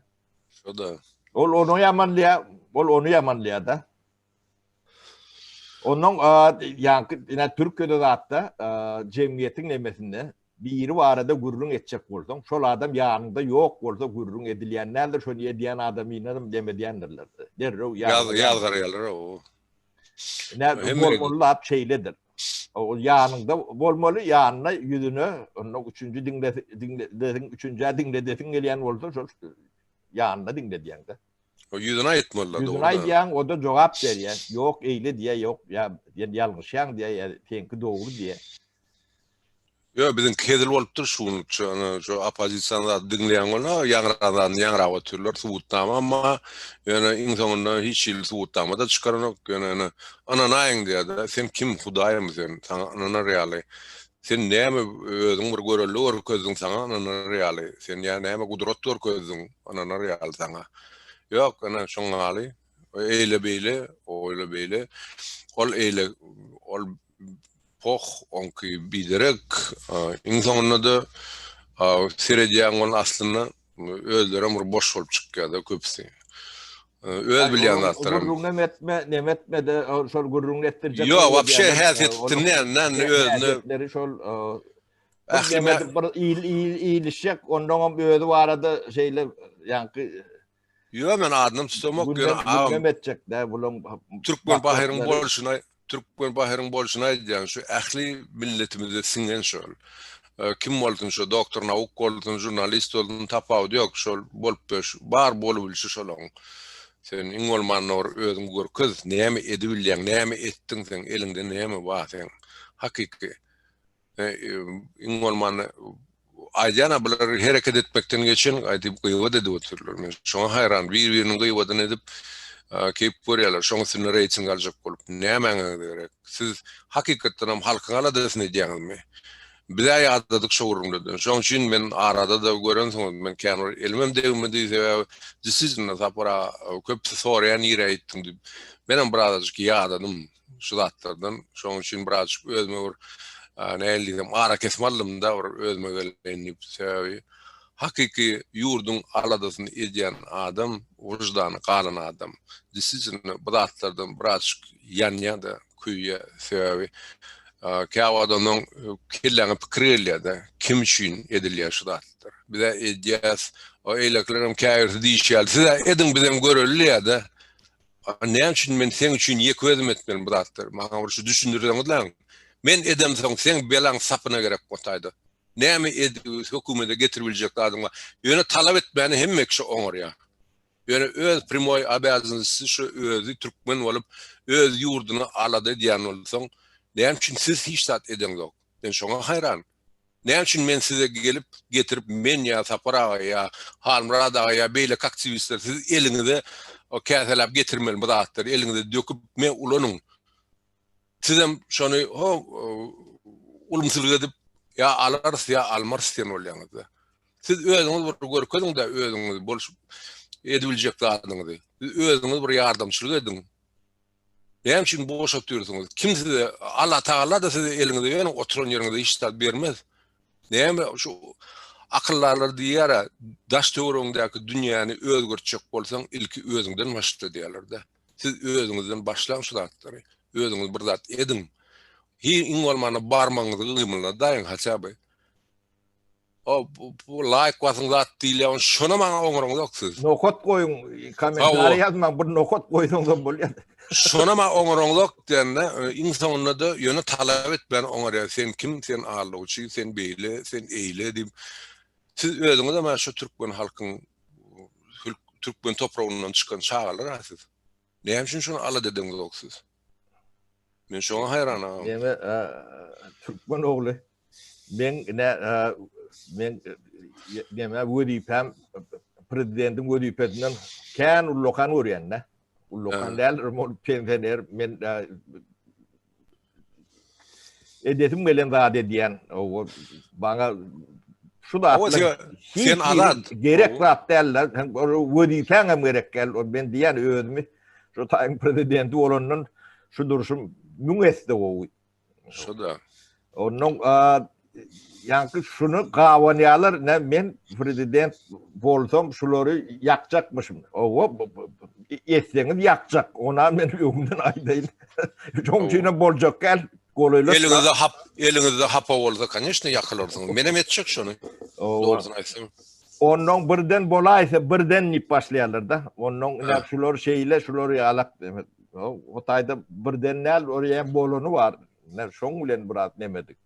[SPEAKER 2] Şo-da.
[SPEAKER 1] Ol ony ýamanlaýar, ol ony ýamanlaýar-da. Ondan ýaňky ine Türkiýede zatda jemgyýetiň nemesinde biri barada gürrüň etjek bolsaň, şol adam ýanyňda ýok bolsa gürrüň edilýän däldir, şony edýän adamynam neme edýändirler. Derrew
[SPEAKER 2] ýazgarýarlar.
[SPEAKER 1] Ine bolmaly zat şeýledir. Ol ýanyňda bolmaly, ýanyna, ýüzüne, onda üçünji diňlesiň, üçünjä diňledesiň gelýän bolsa şol ýanyna diňledýäň-de.
[SPEAKER 2] O ýüzüne aýtmalylar
[SPEAKER 1] dogry. Ýüzüne aýdýaň, o-da jogap berýär. Ýok, eýle diýýär, ýok, ýa sen ýalňyşýaň diýýär, ýa seňki dogry diýýär.
[SPEAKER 2] Ýok, biziňki hezil bolupdyr şu günlükçe. Ana, şu oppozisiýanyň zady diňleýäň bolsa, ýaňran zadyny ýaňrap otyrlar, subutnama amma ýöne iň soňunda hiç hili subutnama-da çykaranok. Ýöne ene ynanaýyň diýýär-de. Sen kim, Hudaýmy sen, saňa ynanar ýaly? Sen näme özüň bir görelde görkezdiň saňa ynanar ýaly? Sen ýa näme gudrat görkezdiň ynanar ýaly saňa? Ýok, ene şoň ýaly eýle beýle, oýle beýle. Ol eýle, ol poh, oňky biderek. Iň soňunda-da seredýäň ol aslynda Özlerem bir boş bolup çykýar-da köpüsi. Öz bilýän zatlarym.
[SPEAKER 1] Gürrüňem etme, neme etme-de, şol gürrüňini etdirjek.
[SPEAKER 2] Ýok, wapşe häsiýetini näme özüne.
[SPEAKER 1] Häsiýetleri şol ähli bir il il ilişjek, ondan hem özi barada şeýle ýaňky
[SPEAKER 2] Ýok, men adynam tutamok,
[SPEAKER 1] ýöne agam. etjek-dä bulaň.
[SPEAKER 2] Türkmen bahyryň bolşuna Türkmen bahyryň bolşuny aýdýan, şu ähli milletimize siňen şol. Kim bolsun şo doktor nauk bolsun, žurnalist bolsun tapawudy ýok, şol bolup beş, bar bolubilşi şolaň. Sen iň bolmanda bir özüňi görkez, näme edibilýäň, näme etdiň seň eliňde näme bar seň. Hakyky. Iň bolmanda aýdýan-a bular hereket etmekden geçen gaýdyp gybat edip otyrlar. Men şoňa haýran, bir-biriniň gybadyny edip. Keýp görýärler. Şoň üstünde reýting aljak bolup. Nämäňiz gerek? Siz hakykatdanam halkyň aladasyny edýäňizmi? Biz-ä ýadadyk şo gürrüňlerden. Şoň üçin men arada-da görensiňiz, men kän bir elimem degmedi, sebäbi действительно Sapar aga köpüsi soraýar nirä ýitdiň diýip. Menem birazajyk ýadadym şu zatlardan. Şoň üçin birazajyk özüme bir nähili diýsem arakesme aldym-da bir özüme geleýin diýip. Sebäbi hakyky ýurduň aladasyny edýän adam wyždany galan adam. Действительно bu zatlardan birazajyk ýanýar-da. Köýýä sebäbi käwagt ondan kelläňe pikir gelýär-de, kim üçin edilýär şu zatlar? Biz-ä edýäs, o eýlekilerem käbirisi diýişýär, siz-ä ediň bizem göreli diýýär-de. Näme üçin men seň üçin ýeke özüm etmeli bu zatlary? Maňa bir şu düşündirseňizläň. Men edemsoň seň belaň sapyna gerek bu taýda. Näme edip hökümete getiribiljek zadyň bar? Ýöne talap etmäni hemme kişi oňarýar. Ýöne öz primoý obýazannosty şu özi türkmen bolup öz ýurduny alada edýän bolsaň näme üçin siz hiç zat edeňzok? Men şoňa haýran. Näme üçin men size gelip getirip men ýa Sapar aga ýa Halmyrat aga ýa beýleki aktiwistler siz eliňize käseläp getirmeli bu zatlary eliňize döküp me ulanyň. Sizem şony ho ulumsylyk edip ýa alarys ýa almarys diýen bolýaňyzda. Siz özüňiz bir görkeziň-de özüňiz bolşup edibiljek zadyňyzy. Siz özüňiz bir ýardamçylyk ediň. Näme üçin boş otyrsyňyz? Kim size Allah Tagala da size eliňize ýöne oturan ýeriňizde hiç zat bermez. Näme şu akyldarlar diýýär-ä, daş töweregiňdäki dünýäni özgertjek bolsaň, ilki özüňden başla diýýärler-de. Siz özüňizden başlaň şu zatlary. Özüňiz bir zat ediň. Hi iň bolmanda barmagyňyzy gymyldadaýyň haça by. O bu laýk basyň zat diýilýär, ony şona maňa oňraňzok siz.
[SPEAKER 1] Nokat goýuň, kommentariý ýazmaň, bir nokat goýsaňyzam bolýar.
[SPEAKER 2] Şona maňa oňraňzok diýende, iň soňunda-da ýöne talap etmän oňarýar. Sen kim, sen aldawçy, sen beýle, sen eýle diýip. Siz özüňizem şu türkmen halkyň türkmen topragyndan çykan çagalar-a siz. Näme üçin şony alada edeňzok siz? Men şoňa haýran agam.
[SPEAKER 1] Neme türkmen ogly men ne men neme wezipäm prezidentiň wezipesinden kän ullakan görýän-de. Ullakan däl, ol pensioner men Edesim gelen zat edýän. Owa, maňa şu zatlar
[SPEAKER 2] sen azat.
[SPEAKER 1] Gerek zat däl-de, wezipäň hem gerek däl. Men diýýän özümi şu taýyň prezidenti bolandan şu durşum müň esse gowy.
[SPEAKER 2] Şu-da.
[SPEAKER 1] Ondan ýaňky şuny gabanýarlar, ne men prezident bolsam şulary ýakjakmyşym. Owa, etseňiz ýakjak. Ona men öňünden aýdaýyn. Şoň üçin hem boljak gel.
[SPEAKER 2] Golaýlaşma. Eliňizde hap, eliňizde hapa bolsa, koneçno ýakylarsyňyz. Menem etjek şony. Dogrusyny aýtsam.
[SPEAKER 1] Ondan birden bolaýsa birden diýip başlaýarlar-da. Ondan ine şular şeýle, şular ýalak. O taýda birden däl, orýa bolany bar. Men şoň bilen biraz nemedik.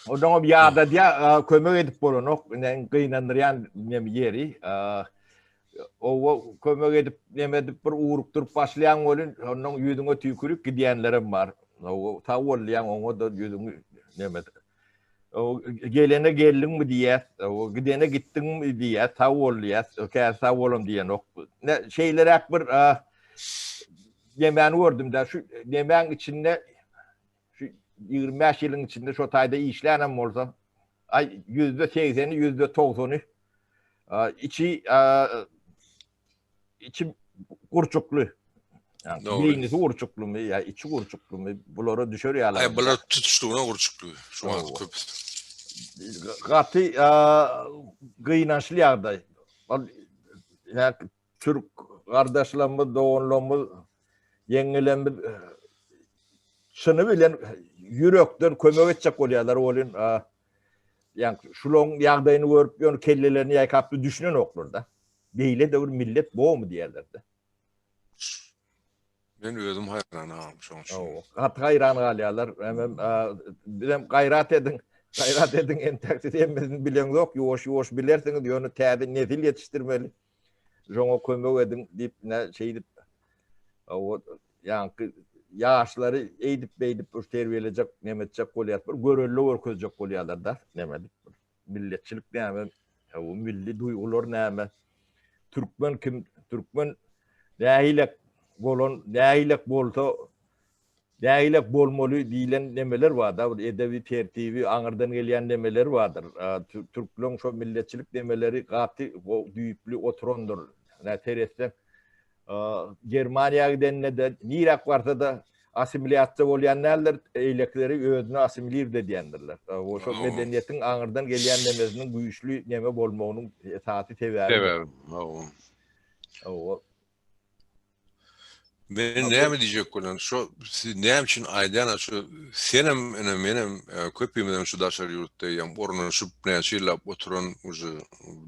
[SPEAKER 1] Ondan ýadadýa kömek edip bolanok. Ine gynandyrýan neme ýeri. Owa kömek edip neme edip bir urukdyryp başlaýaň welin, ondan ýüzüňe tüýkürip gidýänlerem bar. Owa sag bol diýýäň, oňa da ýüzüňi neme Gelene geldiňmi diýýäs, gidene gitdiňmi diýýäs, sag bol diýýäs, käsi sag bolam diýenok. Ne şeýleräk bir nemäni gördüm-de, şu nemäň içinde şu 25 ýylyň içinde şo taýda işlänem bolsam, aý %80-i, %90-y içi içi gurçukly. Yani beýnisi gurçuklymy ýa içi gurçuklymy bulara düşer ýaly.
[SPEAKER 2] Aý bular tutuşlygyna gurçukly şu wagt köpüsi.
[SPEAKER 1] Gaty gynançly ýagdaý. Ol ýa türk gardaşlarymyz, doganlarymyz, ýeňňelerimiz çyny bilen ýürekden kömek etjek bolýarlar welin ýa şularyň ýagdaýyny görüp ýöne kellelerini ýaýkap düşünenoklar-da. Beýle-de bir millet bormy diýerler-de.
[SPEAKER 2] Men özüm haýran agam şoň üçin.
[SPEAKER 1] Hawa, gaty haýran galýarlar. Hemem bizem gaýrat ediň, gaýrat ediň entek siz hemmesini bileňzok, ýuwaş-ýuwaş bilersiňiz, ýöne täze nesil ýetişdirmeli. Şoňa kömek ediň diýip, ine şeýdip hawa, ýaňky ýaşlary eýdip-beýdip bir terbiýelejek, neme etjek bolýar, bir görelde görkezjek bolýarlar-da, neme edip. Milletçilik näme? Bu milli duýgular näme? Türkmen kim? Türkmen nähilek bolan, nähilek bolsa, nähilek bolmaly diýlen nemeler bar-da, bir edebi tertibi, aňyrdan gelýän nemeler bardyr. Türkleň şo milletçilik nemeleri gaty düýpli oturandyr. Nä seretseň, Germaniýa gidende-de, niräk barsa-da assimilýasiýa bolýan däldir, eýlekileri özüne assimilird edýändirler. O şo medeniýetiň aňyrdan gelýän nemesiniň güýçli neme bolmagynyň esasy sebäbi.
[SPEAKER 2] Sebäbi, hawa.
[SPEAKER 1] Hawa.
[SPEAKER 2] Men näme diýjek bolýan, şo siz näme üçin aýdýan şu senem ine menem köpimizem şu daşary ýurtda eýýäm ornaşyp näçe ýyllap oturan uje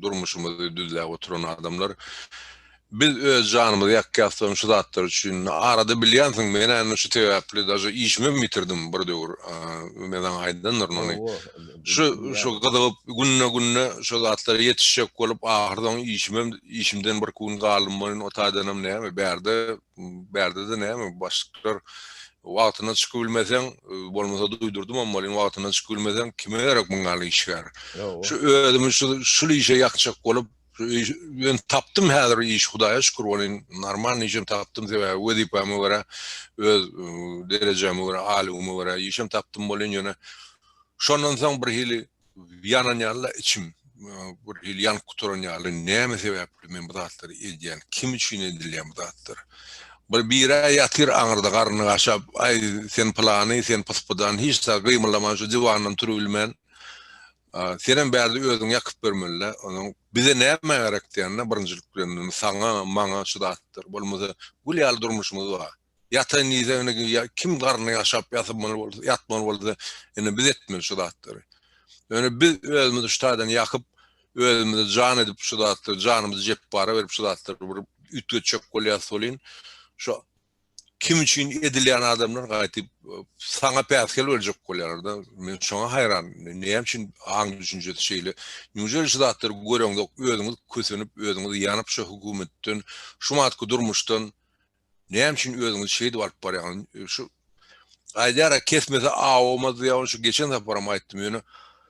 [SPEAKER 2] durmuşymyzy düzläp oturan adamlar. Biz öz janymyzy ýakýasam şu zatlar üçin. Arada bilýänsiň, men-ä indi şu sebäpli daže işimem ýitirdim bir döwür. Men saňa aýdandyryn ony. Şu şu gyzygyp günde-günde şu zatlara ýetişjek bolup ahyrsoňy işimem işimden bir gün galdym welin o taýdanam näme bärde bärde-de näme başlyklar wagtynda çykyp bilmeseň bolmasa duýdurdymam welin wagtynda çykyp bilmeseň kime gerek muň ýaly işgär. Şu özümi şu şul işe ýakjak bolup Men tapdym häzir iş Hudaýa şükür welin normalny işem tapdym sebäbi wezipäme görä öz derejäme görä alygyma görä işem tapdym welin ýöne şondan soň bir hili ýanan ýaly içim bir hili ýanyp gutaran ýaly näme sebäpli men bu zatlary edýän kim üçin edilýän bu zatlar bir birä ýatyr aňyrda garnyny gaşap aý sen pylany sen pyspydan hiç zat gymyldaman şu diwandan turubilmän Senem bärde özüňi ýakyp bermeli-dä. Onuň bize näme gerek diýende birinjilik bilen saňa, maňa şu zatlar. Bolmasa gül ýaly durmuşymyz bar. Ýataýyn diýseň indi kim garnyny ýaşap ýatmaly bolsa, ýatmaly bolsa indi biz etmeli şu zatlary. Ýöne biz özümizi şu taýdan ýakyp, özümizi jan edip şu zatlary, janymyzy jepbara berip şu zatlary bir üýtgetjek bolýas welin, şu Kim üçin edilýän adamlar gaýtyp saňa päsgel berjek bolýarlar-da. Men şoňa haýran. Näme üçin aň düşünjesi şeýle? Neujeli şu zatlary göreňzok, özüňiz kösenip, özüňiz ýanyp şu hökümetden, şu matky durmuşdan näme üçin özüňizi şeýdip alyp barýaňyz? Şu aýdýar-a kesmese aw bolmaz diýýär, şu geçen saparam aýtdym ýöne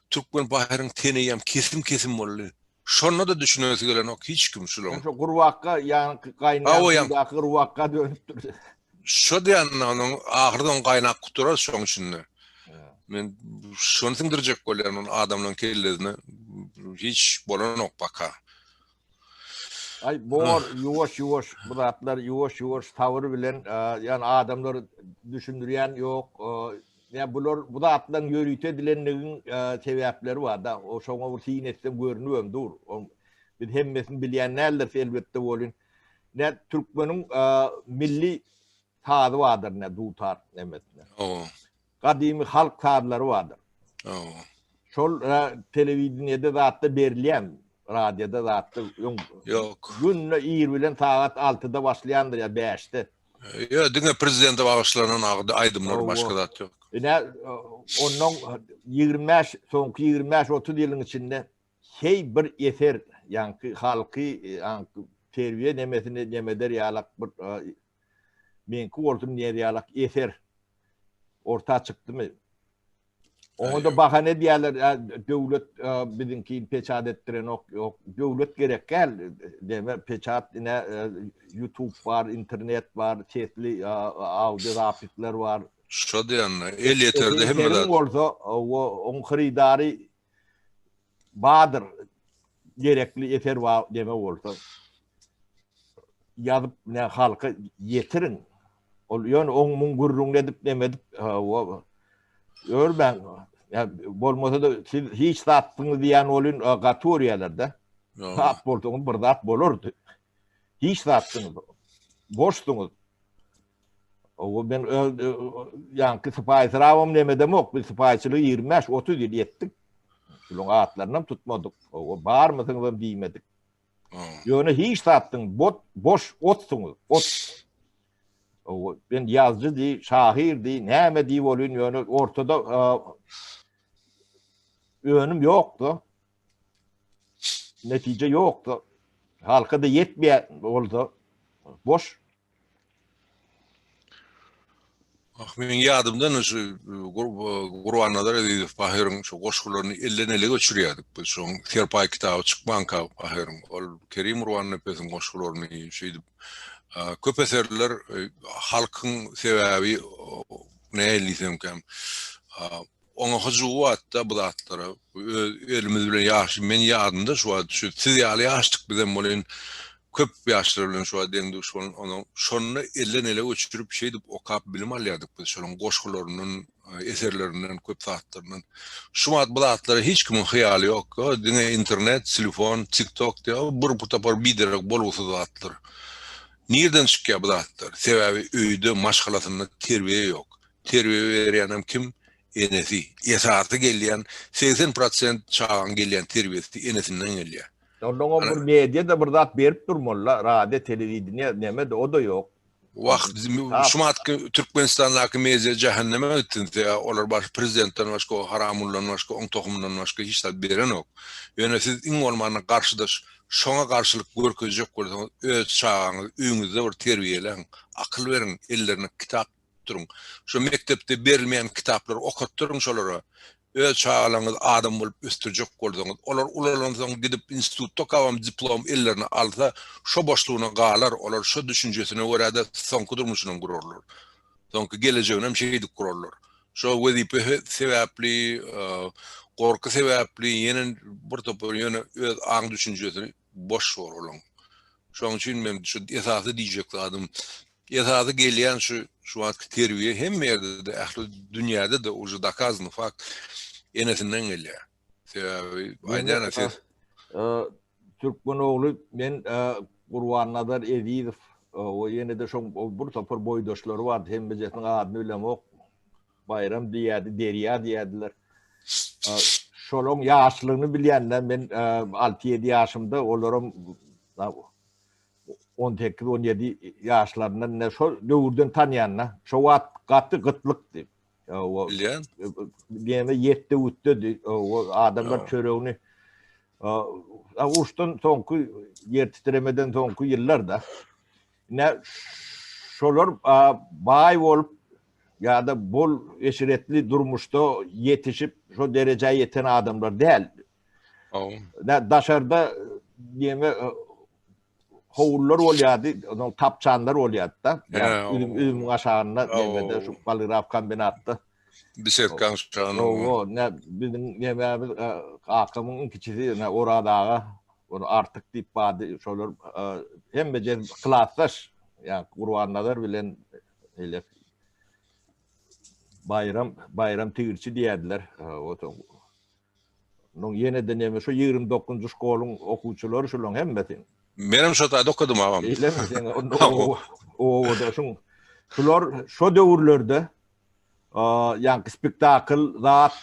[SPEAKER 2] türkmen pahyryň teni eýýäm kesim-kesim boldy. Şonda-da düşünesi gelenok hiç kim şularyň.
[SPEAKER 1] Şo gurbakga ýaňky gaýnaýan suwdaky gurbakga dönüpdir.
[SPEAKER 2] Şo diýende onuň ahyrdan gaýnap guturar şoň içinde. Men şony siňdirjek bolýan ony adamlaryň kellesine hiç bolanok baka.
[SPEAKER 1] Aý bor ýuwaş ýuwaş bu zatlar ýuwaş ýuwaş sabyr bilen ýani adamlar düşündirýän ýok. Ýa bular bu zatlaryň ýörite edilenligiň sebäpleri bar-da. O şoňa bir syn etseň görnübem dur. Biz hemmesini bilýän däldiris elbetde welin. Ne türkmeniň milli sazy bardyr ne dutar nemesinde.
[SPEAKER 2] Hawa.
[SPEAKER 1] Gadymy halk sazlary bardyr.
[SPEAKER 2] Hawa.
[SPEAKER 1] Şol telewideniýede zatda berilýän, radioda zatda öň.
[SPEAKER 2] Ýok.
[SPEAKER 1] Günde ir bilen sagat altyda başlaýandyr ýa bäşde.
[SPEAKER 2] Ýok, diňe prezidente bagyşlanan aýdymlar, başga zat ýok.
[SPEAKER 1] Ine, ondan 25, soňky 25-30 ýylyň içinde heý bir eser, ýaňky halky, ýaňky terbiýe nemesini nemeder ýalak bir meňki bolsun diýer ýalak eser orta çykdymy? Oňa da bahana edýärler, döwlet biziňkini peçat etdirenok, ýok, döwlet gerek däl, deme peçat ine YouTube bar, internet bar, sesli audio zapisler bar.
[SPEAKER 2] Şo diýende, elýeterde hemme zat.
[SPEAKER 1] Bolsa, oň hyrydary bardyr, gerekli eser bar deme bolsa. Ýazyp ne halka ýetiriň. Ol ýöne oň muň gürrüňini edip neme edip örmäň. Ýa bolmasa-da siz hiç zatsyňyz diýen bolyn gaty görýärler-de. Zat bolsaňyz bir zat bolardy. Hiç zatsyňyz. Boşsuňyz. O men ýaňky sypaýysyrabam nemedemok. Biz sypaýyçylygy 25-30 ýyl etdik. Şularyň atlarynam tutmadyk. O barmysyňyzam diýmedik. Ýöne hiç zatdyň bot boş otsuňyz. Ot. O ben ýazyjy diý, şahyr diý, näme diý bolýan ýöne ortada önüm ýokdy. Netije ýokdy. Halka da ýetmeýär bolsa boş.
[SPEAKER 2] Ah, meniň ýadymdan şu Gurbannazar Ezizow pahyryň şu goşgularyny elden ele göçürýärdik biz. Şoň Serpaý kitaby çykmanka pahyryň. Ol Kerim Gurbannepesiň goşgularyny şeýdip köp eserler halkyň sebäbi nähili diýsemkäm Oňa hyjuwy batda bu zatlara. Öz elimiz bilen ýaş, men ýadymda şu wagt şu siz ýaly ýaşdyk bizem welin köp ýaşlar bilen şu wagt deň-duş bolan onuň şonda elden ele göçürip şeýdip okap bilim alýardyk biz şolaryň goşgularyndan, eserlerinden, köp zatlaryndan. Şu wagt bu zatlara hiç kimiň hyýaly ýok. Diňe internet, telefon, TikTok diýýär. Bir topar biderek bolgusyz zatlar. Nirden çykýar bu zatlar? Sebäbi öýde, maşgalasynda terbiýe ýok. Terbiýe berýänem kim? Enesi. Esasy gelýän 80 prosent çagaň gelýän terbiýesi enesinden gelýär.
[SPEAKER 1] Onnoňam bir media-da bir zat berip durmaly-la, radio, telewideniýe, neme-de, o-da ýok.
[SPEAKER 2] Wah, şumatky Türkmenistandaky media jähenneme gitsin, sebäbi olar baş prezidentden başga, o haramuldan başga, oň tohumyndan başga hiç zat berenok. Ýöne siz iň bolmanda garşydaş, şoňa garşylyk görkezjek bolsaňyz, öz çagaňyzy öýüňizde bir terbiýeläň, akyl beriň, ellerine kitap tutduryň. Şo mekdepde berilmeýän kitaplary okatdyryň şolara. Öz çagalaryňyzy adam bolup ösdürjek bolsaňyz, olar ulalansoň gidip institutda okabam diplom ellerine alsa, şo boşlugyna galar, olar şo düşünjesine görä-de soňky durmuşynam gurarlar. Soňky gelejeginem şeýdip gurarlar. Şo wezipe sebäpli, gorky sebäpli ýene bir topar ýöne öz aň-düşünjesini boş bor olaň. Şoň üçin men şu esasy diýjek zadym Esasy gelýän şu şu wagtky terbiýe hemme ýerde-de ähli dünýäde-de uje dokazany fakt enesinden gelýär. Sebäbi aýdýan siz
[SPEAKER 1] Türkmen ogly men Gurbannazar Ezizow we ýene-de şoň bir topar boýdaşlary bardy hemmejesiniň adyny bilemok. Baýram diýýärdi, Derýa diýýärdiler. Şolaň ýaşlygyny bilýän-de men 6-7 ýaşymda olaram 18, 17 ýaşlaryndan ine şol döwürden tanýan-da. Şo wagt gaty gytlykdy.
[SPEAKER 2] Bilýän.
[SPEAKER 1] Diýeme ýetde gütdedi. O adamlar çöregini uruşdan soňky ýer titremeden soňky ýyllarda. Ine şolar baý bolup ýa-da bol eşretli durmuşda ýetişip şo derejä ýeten adamlar däl. Daşarda diýeme howlular bolýardy, onuň tapçanlar bolýardy-da. Üzüm, üzümiň aşagynda nemede şu poligraf kombinatda.
[SPEAKER 2] Bisetkaň aşagynda.
[SPEAKER 1] Owo, ne biziň nemämiz kakamyň iň kiçisi ne Oraz aga, ony Artyk diýip bardy, şolar hemme klasdaş, ýa Gurbannazar bilen eýle Baýram, Baýram tigirçi diýerdiler. Onuň ýene-de neme şu 29-njy şkoluň okuwçylary şularyň hemmesi.
[SPEAKER 2] Menem şo taýda okadym agam.
[SPEAKER 1] Eýlemi sen onda obadaşyň. Şular şo döwürlerde ýaňky spektakl zat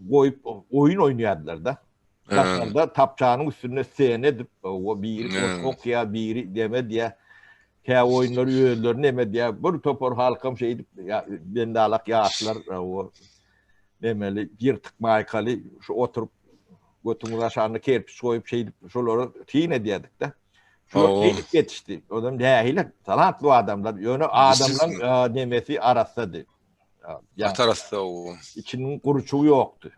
[SPEAKER 1] goýup oýun oýnaýardylar-da. Daşarda tapçanyň üstünde sena edip, o biri goşgy okýar, biri deme edýär. Kä oýunlary özleri neme edýär. Bir topar halkam şeýdip, bendalak ýaşlar o nemeli ýyrtyk maýkaly şu oturyp götüňiz aşagyna kerpiç goýup şeýdip şolara syn edýärdik-de. Şolar şeýdip ýetişdi. Olam nähili talantly adamlar. Ýöne adamlaryň nemesi arassady.
[SPEAKER 2] Gaty arassa o.
[SPEAKER 1] Içiniň gurçugy ýokdy.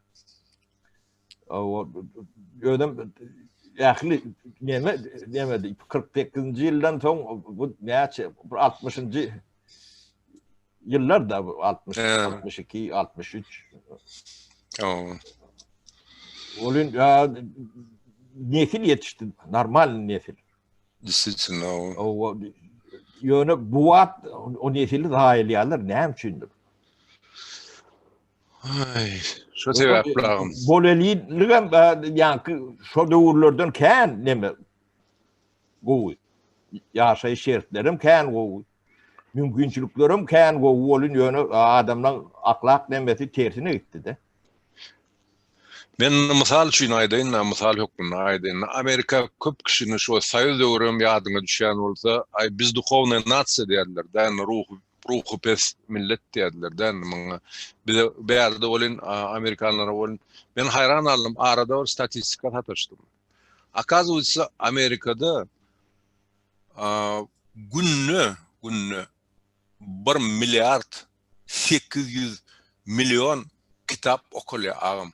[SPEAKER 1] Özem ähli neme nemedi 48-nji ýyldan soň bu näçe bir 60-njy ýyllar da bu 60 62 63. Olun nesil ýetişdi, normal nesil.
[SPEAKER 2] Действительно.
[SPEAKER 1] Ýöne bu wagt o nesili zaýalaýarlar näme üçindir?
[SPEAKER 2] Aý, şo sebäpli agam.
[SPEAKER 1] Boleliligem ýaňky şo döwürlerden kän neme gowy. Ýaşaýyş şertlerem kän gowy. Mümkinçiliklerem kän gowy bolun, ýöne adamlaň ahlak nemesi tersine gitdi-de.
[SPEAKER 2] Men mysal üçin aýdaýyn-da, mysal hökmünde aýdaýyn. Amerika köp kişini şo soýuz döwrem ýadyňa düşýän bolsa, aý biz duhownaýa nasiýa diýerdiler-dä, indi ruhy ruhy pes millet diýerdiler-dä indi muňa. Bize bärde welin amerikanlara welin men haýran galdym, arada bir statistika sataşdym. Okazywaytsa Amerikada günde günde. Bir milliard 800 million kitap okalýar agam.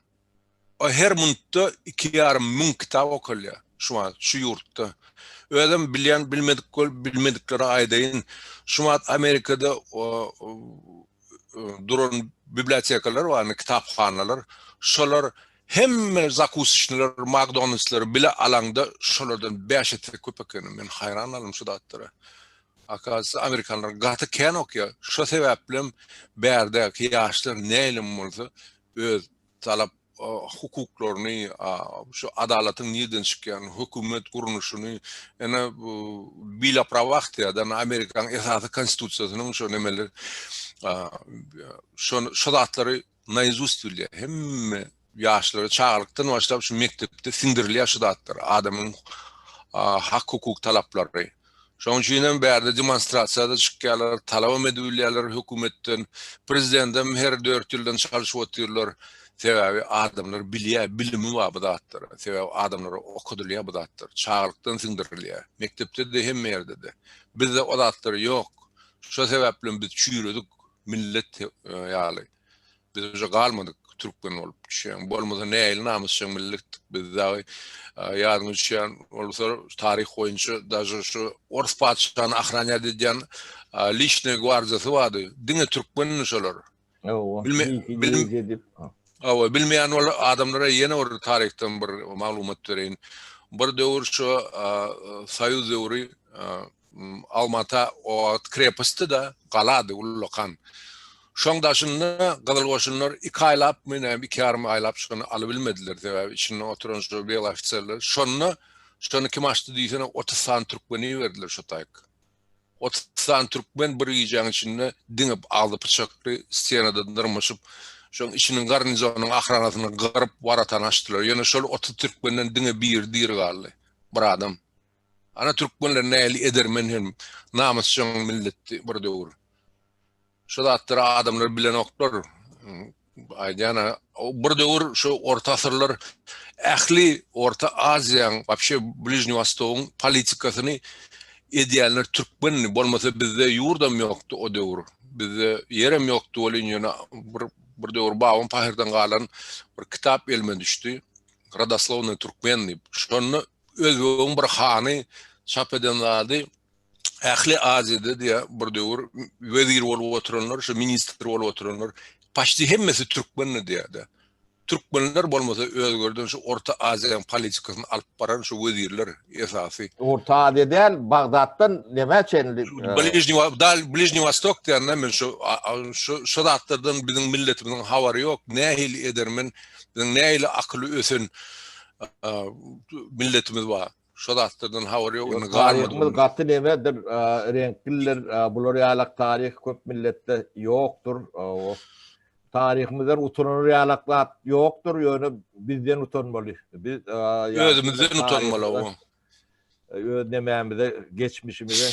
[SPEAKER 2] O her minutda 2,5 müň kitap okalýar şu wagt şu ýurtda. Özem bilýän bilmedik bol bilmediklere aýdaýyn. Şu wagt Amerikada duran bibliotekalar bar, kitaphanalar. Şolar hemme zakusyçnylar, McDonald'slary bile alaňda şolardan 5 esse köp ekeni. Men haýran galdym şu zatlara. Akasy amerikanlar gaty kän okýar. Şo sebäplem bärdäki ýaşlar nälim bolsa öz talap hukuklaryny, şu adalatyň nirden çykýanyny, hökümet gurluşyny, ýene Bill of Prawah diýýär, Amerikanyň esasy konstitusiýasynyň şo nemeler, şo şo zatlary naizust bilýär. Hemme ýaşlara çagalykdan başlap şu mekdepde siňdirilýär şu zatlar, adamyň hak-hukuk talaplary. Şonuň üçin hem bärde demonstrasiýa-da çykýarlar, talabam edip bilýärler hökümetden. Prezidendem her dört ýyldan çalşyp otyrlar. Sebäbi adamlar bilýär, bilimi bar bu zatlara. Sebäbi adamlara okadylýar bu zatlar. Çagalykdan siňdirilýär. Mekdepde-de, hemme ýerde-de. Bizde o zatlar ýok. Şo sebäplem biz çüýredik millet ýaly. Biz uje galmadyk türkmen bolup düşýän. Bolmasa nähili namysjaň milletdik biz dagy ýadyňa düşýän bolsa taryh boýunça daže şu ors patyşany ahranýat edýän liçnyý gwardiýasy bardy. Diňe türkmendi şolar.
[SPEAKER 1] Hawa.
[SPEAKER 2] Hawa, bilmeýän bol adamlara ýene bir taryhdan bir maglumat bereýin. Bir döwür şu soýuz döwri Almata o wagt krepostdy-da, galady ullakan. Şoň daşynda gyzyl goşunlar iki aýlapmy, näme, iki ýarym aýlap şony alybilmediler, sebäbi içinde oturan şo bel ofiserler. Şonda şony kim açdy diýsene, 30 sany türkmeni iberdiler şo taýk. 30 sany türkmen bir gijäň içinde diňe agzy pyçakly stenadan dyrmaşyp, şoň içiniň garnizonyň ahranasyny gyryp, waratany açdylar. Ýöne şol 30 türkmenden diňe biri diri galdy, bir adam. Ana türkmenler nähili edermen hem namysjaň milletdi bir döwür. Şu zatlary adamlar bilenoklar. Aýdýan bir döwür şu orta asyrlar ähli Orta Aziýaň, wapşe Bližniý Wostogyň politikasyny edýänler türkmendi. Bolmasa bizde ýurdam ýokdy o döwür. Bizde ýerem ýokdy welin ýöne bir bir döwür babam pahyrdan galan bir kitap elime düşdi. Rodoslovnyý türkmen diýip. Şonda Özbegiň bir hany çap eden zady ähli Aziýada diýä bir döwür wezir bolup oturanlar, şu ministr bolup oturanlar paçti hemmesi türkmendi diýä-de. Türkmenler bolmasa özgerden şu Orta Aziýanyň politikasyny alyp baran şu wezirler esasy.
[SPEAKER 1] Orta Aziýa däl, Bagdatdan nämä çenli?
[SPEAKER 2] Bližniý dal Bližniý Wostok diýende men şu şu şu zatlardan biziň milletimiziň habary ýok. Nähili edermen, biziň nähili akyly ösen milletimiz bar. Şo zatlardan habary ýok. Indi
[SPEAKER 1] taryhymyz gaty nemedir, reňklidir. Bular ýalak taryh köp milletde ýokdur. Taryhymyzdan utanar ýalak zat ýokdur, ýöne bizden utanmaly. Biz
[SPEAKER 2] özümizden utanmaly.
[SPEAKER 1] Öz nemämize, geçmişimize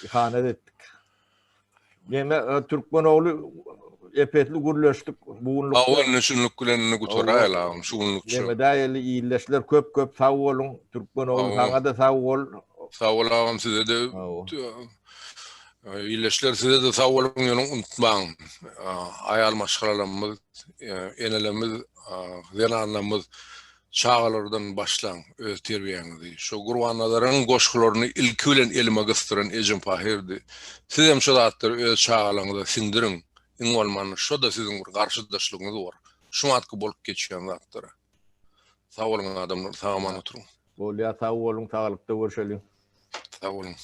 [SPEAKER 1] ihanet etdik. Neme türkmen ogly epesli gürleşdik bu günlük.
[SPEAKER 2] Hawa indi şunluk bilen indi gutaraýaly agam şu günlük şu.
[SPEAKER 1] Neme däýeli ildeşler köp köp sag boluň türkmen ogly saňa-da sag bol.
[SPEAKER 2] Sag bol agam size-de. Ildeşler size-de sag boluň ýöne unutmaň aýal maşgalalarymyz enelerimiz zenanlarymyz Çagalardan başlaň öz terbiýäňizi. Şo Gurbannazaryň goşgularyny ilki bilen elime gysdyran ejem pahyrdy. Sizem şo zatlary öz çagalaryňyza siňdiriň. Iň bolmanda şo-da siziň bir garşydaşlygyňyz bor. Şumatky bolup geçýän zatlara. Sag boluň adamlar, sag-aman oturyň.
[SPEAKER 1] Bolýa sag boluň saglykda görşeliň.
[SPEAKER 2] Sag boluň.